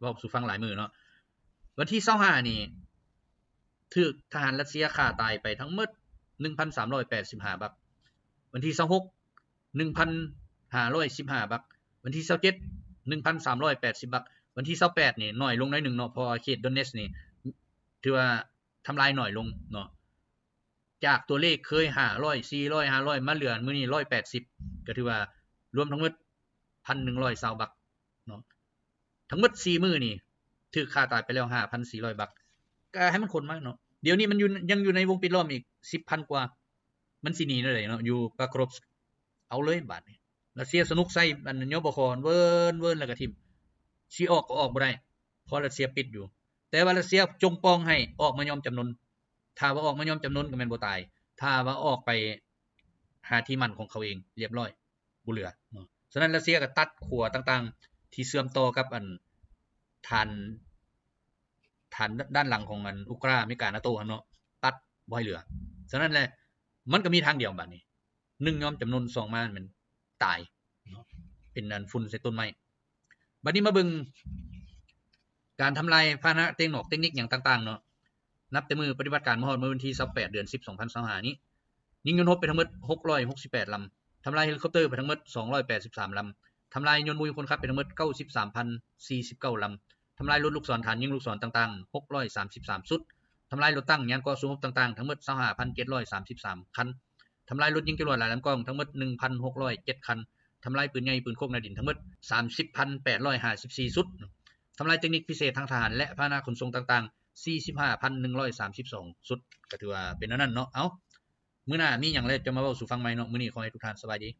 ເວົ້າສູ່ຟັງຫຼາຍມື້ເນາະ. ວັນທີຊາວຫ້ານີ້ ຖືກທະຫານຣັດເຊຍຂ້າຕາຍໄປທັງໝົດ ໜຶ່ງພັນສາມຮ້ອຍແປດສິບຫ້າບັກ, ວັນທີຊາວຫົກ ໜຶ່ງພັນຫ້າຮ້ອຍສິບຫ້າບັກ, ວັນທີຊາວເຈັດ ໜຶ່ງພັນສາມຮ້ອຍແປດສິບບັກ, ວັນທີຊາວແປດນີ້ໜ້ອຍລົງໜ້ອຍໜຶ່ງເນາະ ເພາະວ່າເຂດໂດເນດນີ້ ຖືວ່າ ທຳລາຍໜ້ອຍລົງເນາະ ຈາກຕົວເລກເຄີຍຫ້າຮ້ອຍ ສີ່ຮ້ອຍ ຫ້າຮ້ອຍ ມາເຫຼືອມື້ນີ້ຮ້ອຍແປດສິບ ກໍຖືວ່າລວມທັງໝົດ ພັນໜຶ່ງຮ້ອຍຊາວບັກເນາະ. ທັງໝົດສີ່ມື້ນີ້ຖືກຂ້າຕາຍໄປແລ້ວຫ້າພັນສີ່ຮ້ອຍບັກ ກໍໃຫ້ມັນຂົນມາເນາະ. ດຽວນີ້ມັນຢູ່ ຍັງຢູ່ໃນວົງປິດລ້ອມອີກສິບພັນກວ່າ ມັນຊິໜີແນວໃດເນາະ ຢູ່ປາໂຄຣບ ເອົາເລີຍບາດນີ້. ຣັດເຊຍສະໜຸກໃສ່ອັນ ຍບຂ ເວີນໆ ແລ້ວກໍຖິ້ມ ຊິອອກກໍອອກບໍ່ໄດ້ ເພາະຣັດເຊຍປິດຢູ່. ແຕ່ວ່າຣັດເຊຍຈົ່ງປ່ອງໃຫ້ອອກມາຍອມຈຳນົນ ຖ້າວ່າອອກມາຍອມຈຳນົນກໍແມ່ນບໍ່ຕາຍ ຖ້າວ່າອອກໄປຫາທີ່ໝັ້ນຂອງເຂົາເອງ ລຽບຮ້ອຍ ບໍ່ເຫຼືອເນາະ. ສະນັ້ນຣັດເຊຍກໍຕັດຂົວຕ່າງໆ ທີ່ເຊື່ອມຕໍ່ກັບອັນ ຖານ ຖານດ້ານຫຼັງຂອງອັນ ອຸກຣາ ອາເມລິກາ ນາໂຕຫັ້ນເນາະ ຕັດບໍ່ໃຫ້ເຫຼືອ. ສະນັ້ນແຫຼະ ມັນກໍມີທາງດຽວບາດນີ້ ໜຶ່ງຍອມຈຳນົນ ສອງມາແມ່ນຕາຍເນາະ ເປັນອັນຝຸ່ນໃສ່ຕົ້ນໄມ້. ບັດນີ້ມາເບິ່ງການທຳລາຍພາຫະນະເຕັກນອກເຕັກນິກຫຍັງຕ່າງໆເນາະ. ນັບແຕ່ມື້ປະຕິບັດການມາຮອດມື້ວັນທີຊາວແປດ ເດືອນສິບ ສອງພັນຊາວຫ້ານີ້ ຍິງຍົນຮົບໄປທັງໝົດ ຫົກຮ້ອຍຫົກສິບແປດລຳ, ທຳລາຍເຮລິຄອບເຕີໄປທັງໝົດ ສອງຮ້ອຍແປດສິບສາມລຳ, ທຳລາຍຍົນບໍ່ມີຄົນຂັບໄປທັງໝົດ ເກົ້າສິບສາມພັນສີ່ສິບເກົ້າລຳ, ທຳລາຍລົດລູກສອນຖານຍິງລູກສອນຕ່າງໆ ຫົກຮ້ອຍສາມສິບສາມຊຸດ, ທຳລາຍລົດຕັງຍານເກາະສູ້ຮົບຕ່າງໆ ທັງໝົດ ຊາວຫ້າພັນເຈັດຮ້ອຍສາມສິບສາມຄັນ, ທຳລາຍລົດຍິງຈະຫຼວດຫຼາຍລຳກ້ອງ ທັງໝົດ ໜຶ່ງພັນຫົກຮ້ອຍເຈັດຄັນ, ທຳລາຍປືນໃຫຍ່ ປືນຄົກ ແນວດິນ ທັງໝົດ ສາມສິບພັນແປດຮ້ອຍຫ້າສິບສີ່ຊຸດ, ທຳລາຍເຕັກນິກພິເສດທາງທະຫານ ແລະ ພາຫະນະຂົນສົ່ງຕ່າງໆ ສີ່ສິບຫ້າພັນໜຶ່ງຮ້ອຍສາມສິບສອງຊຸດ. ກໍຖືວ່າເປັນແນວນັ້ນເນາະ. ເອົ້າ ມື້ໜ້າມີຫຍັງແລ້ວຈະມາເວົ້າສູ່ຟັງໃໝ່ເນາະ. ມື້ນີ້ຂໍໃຫ້ທຸກທ່ານສະບາຍດີ.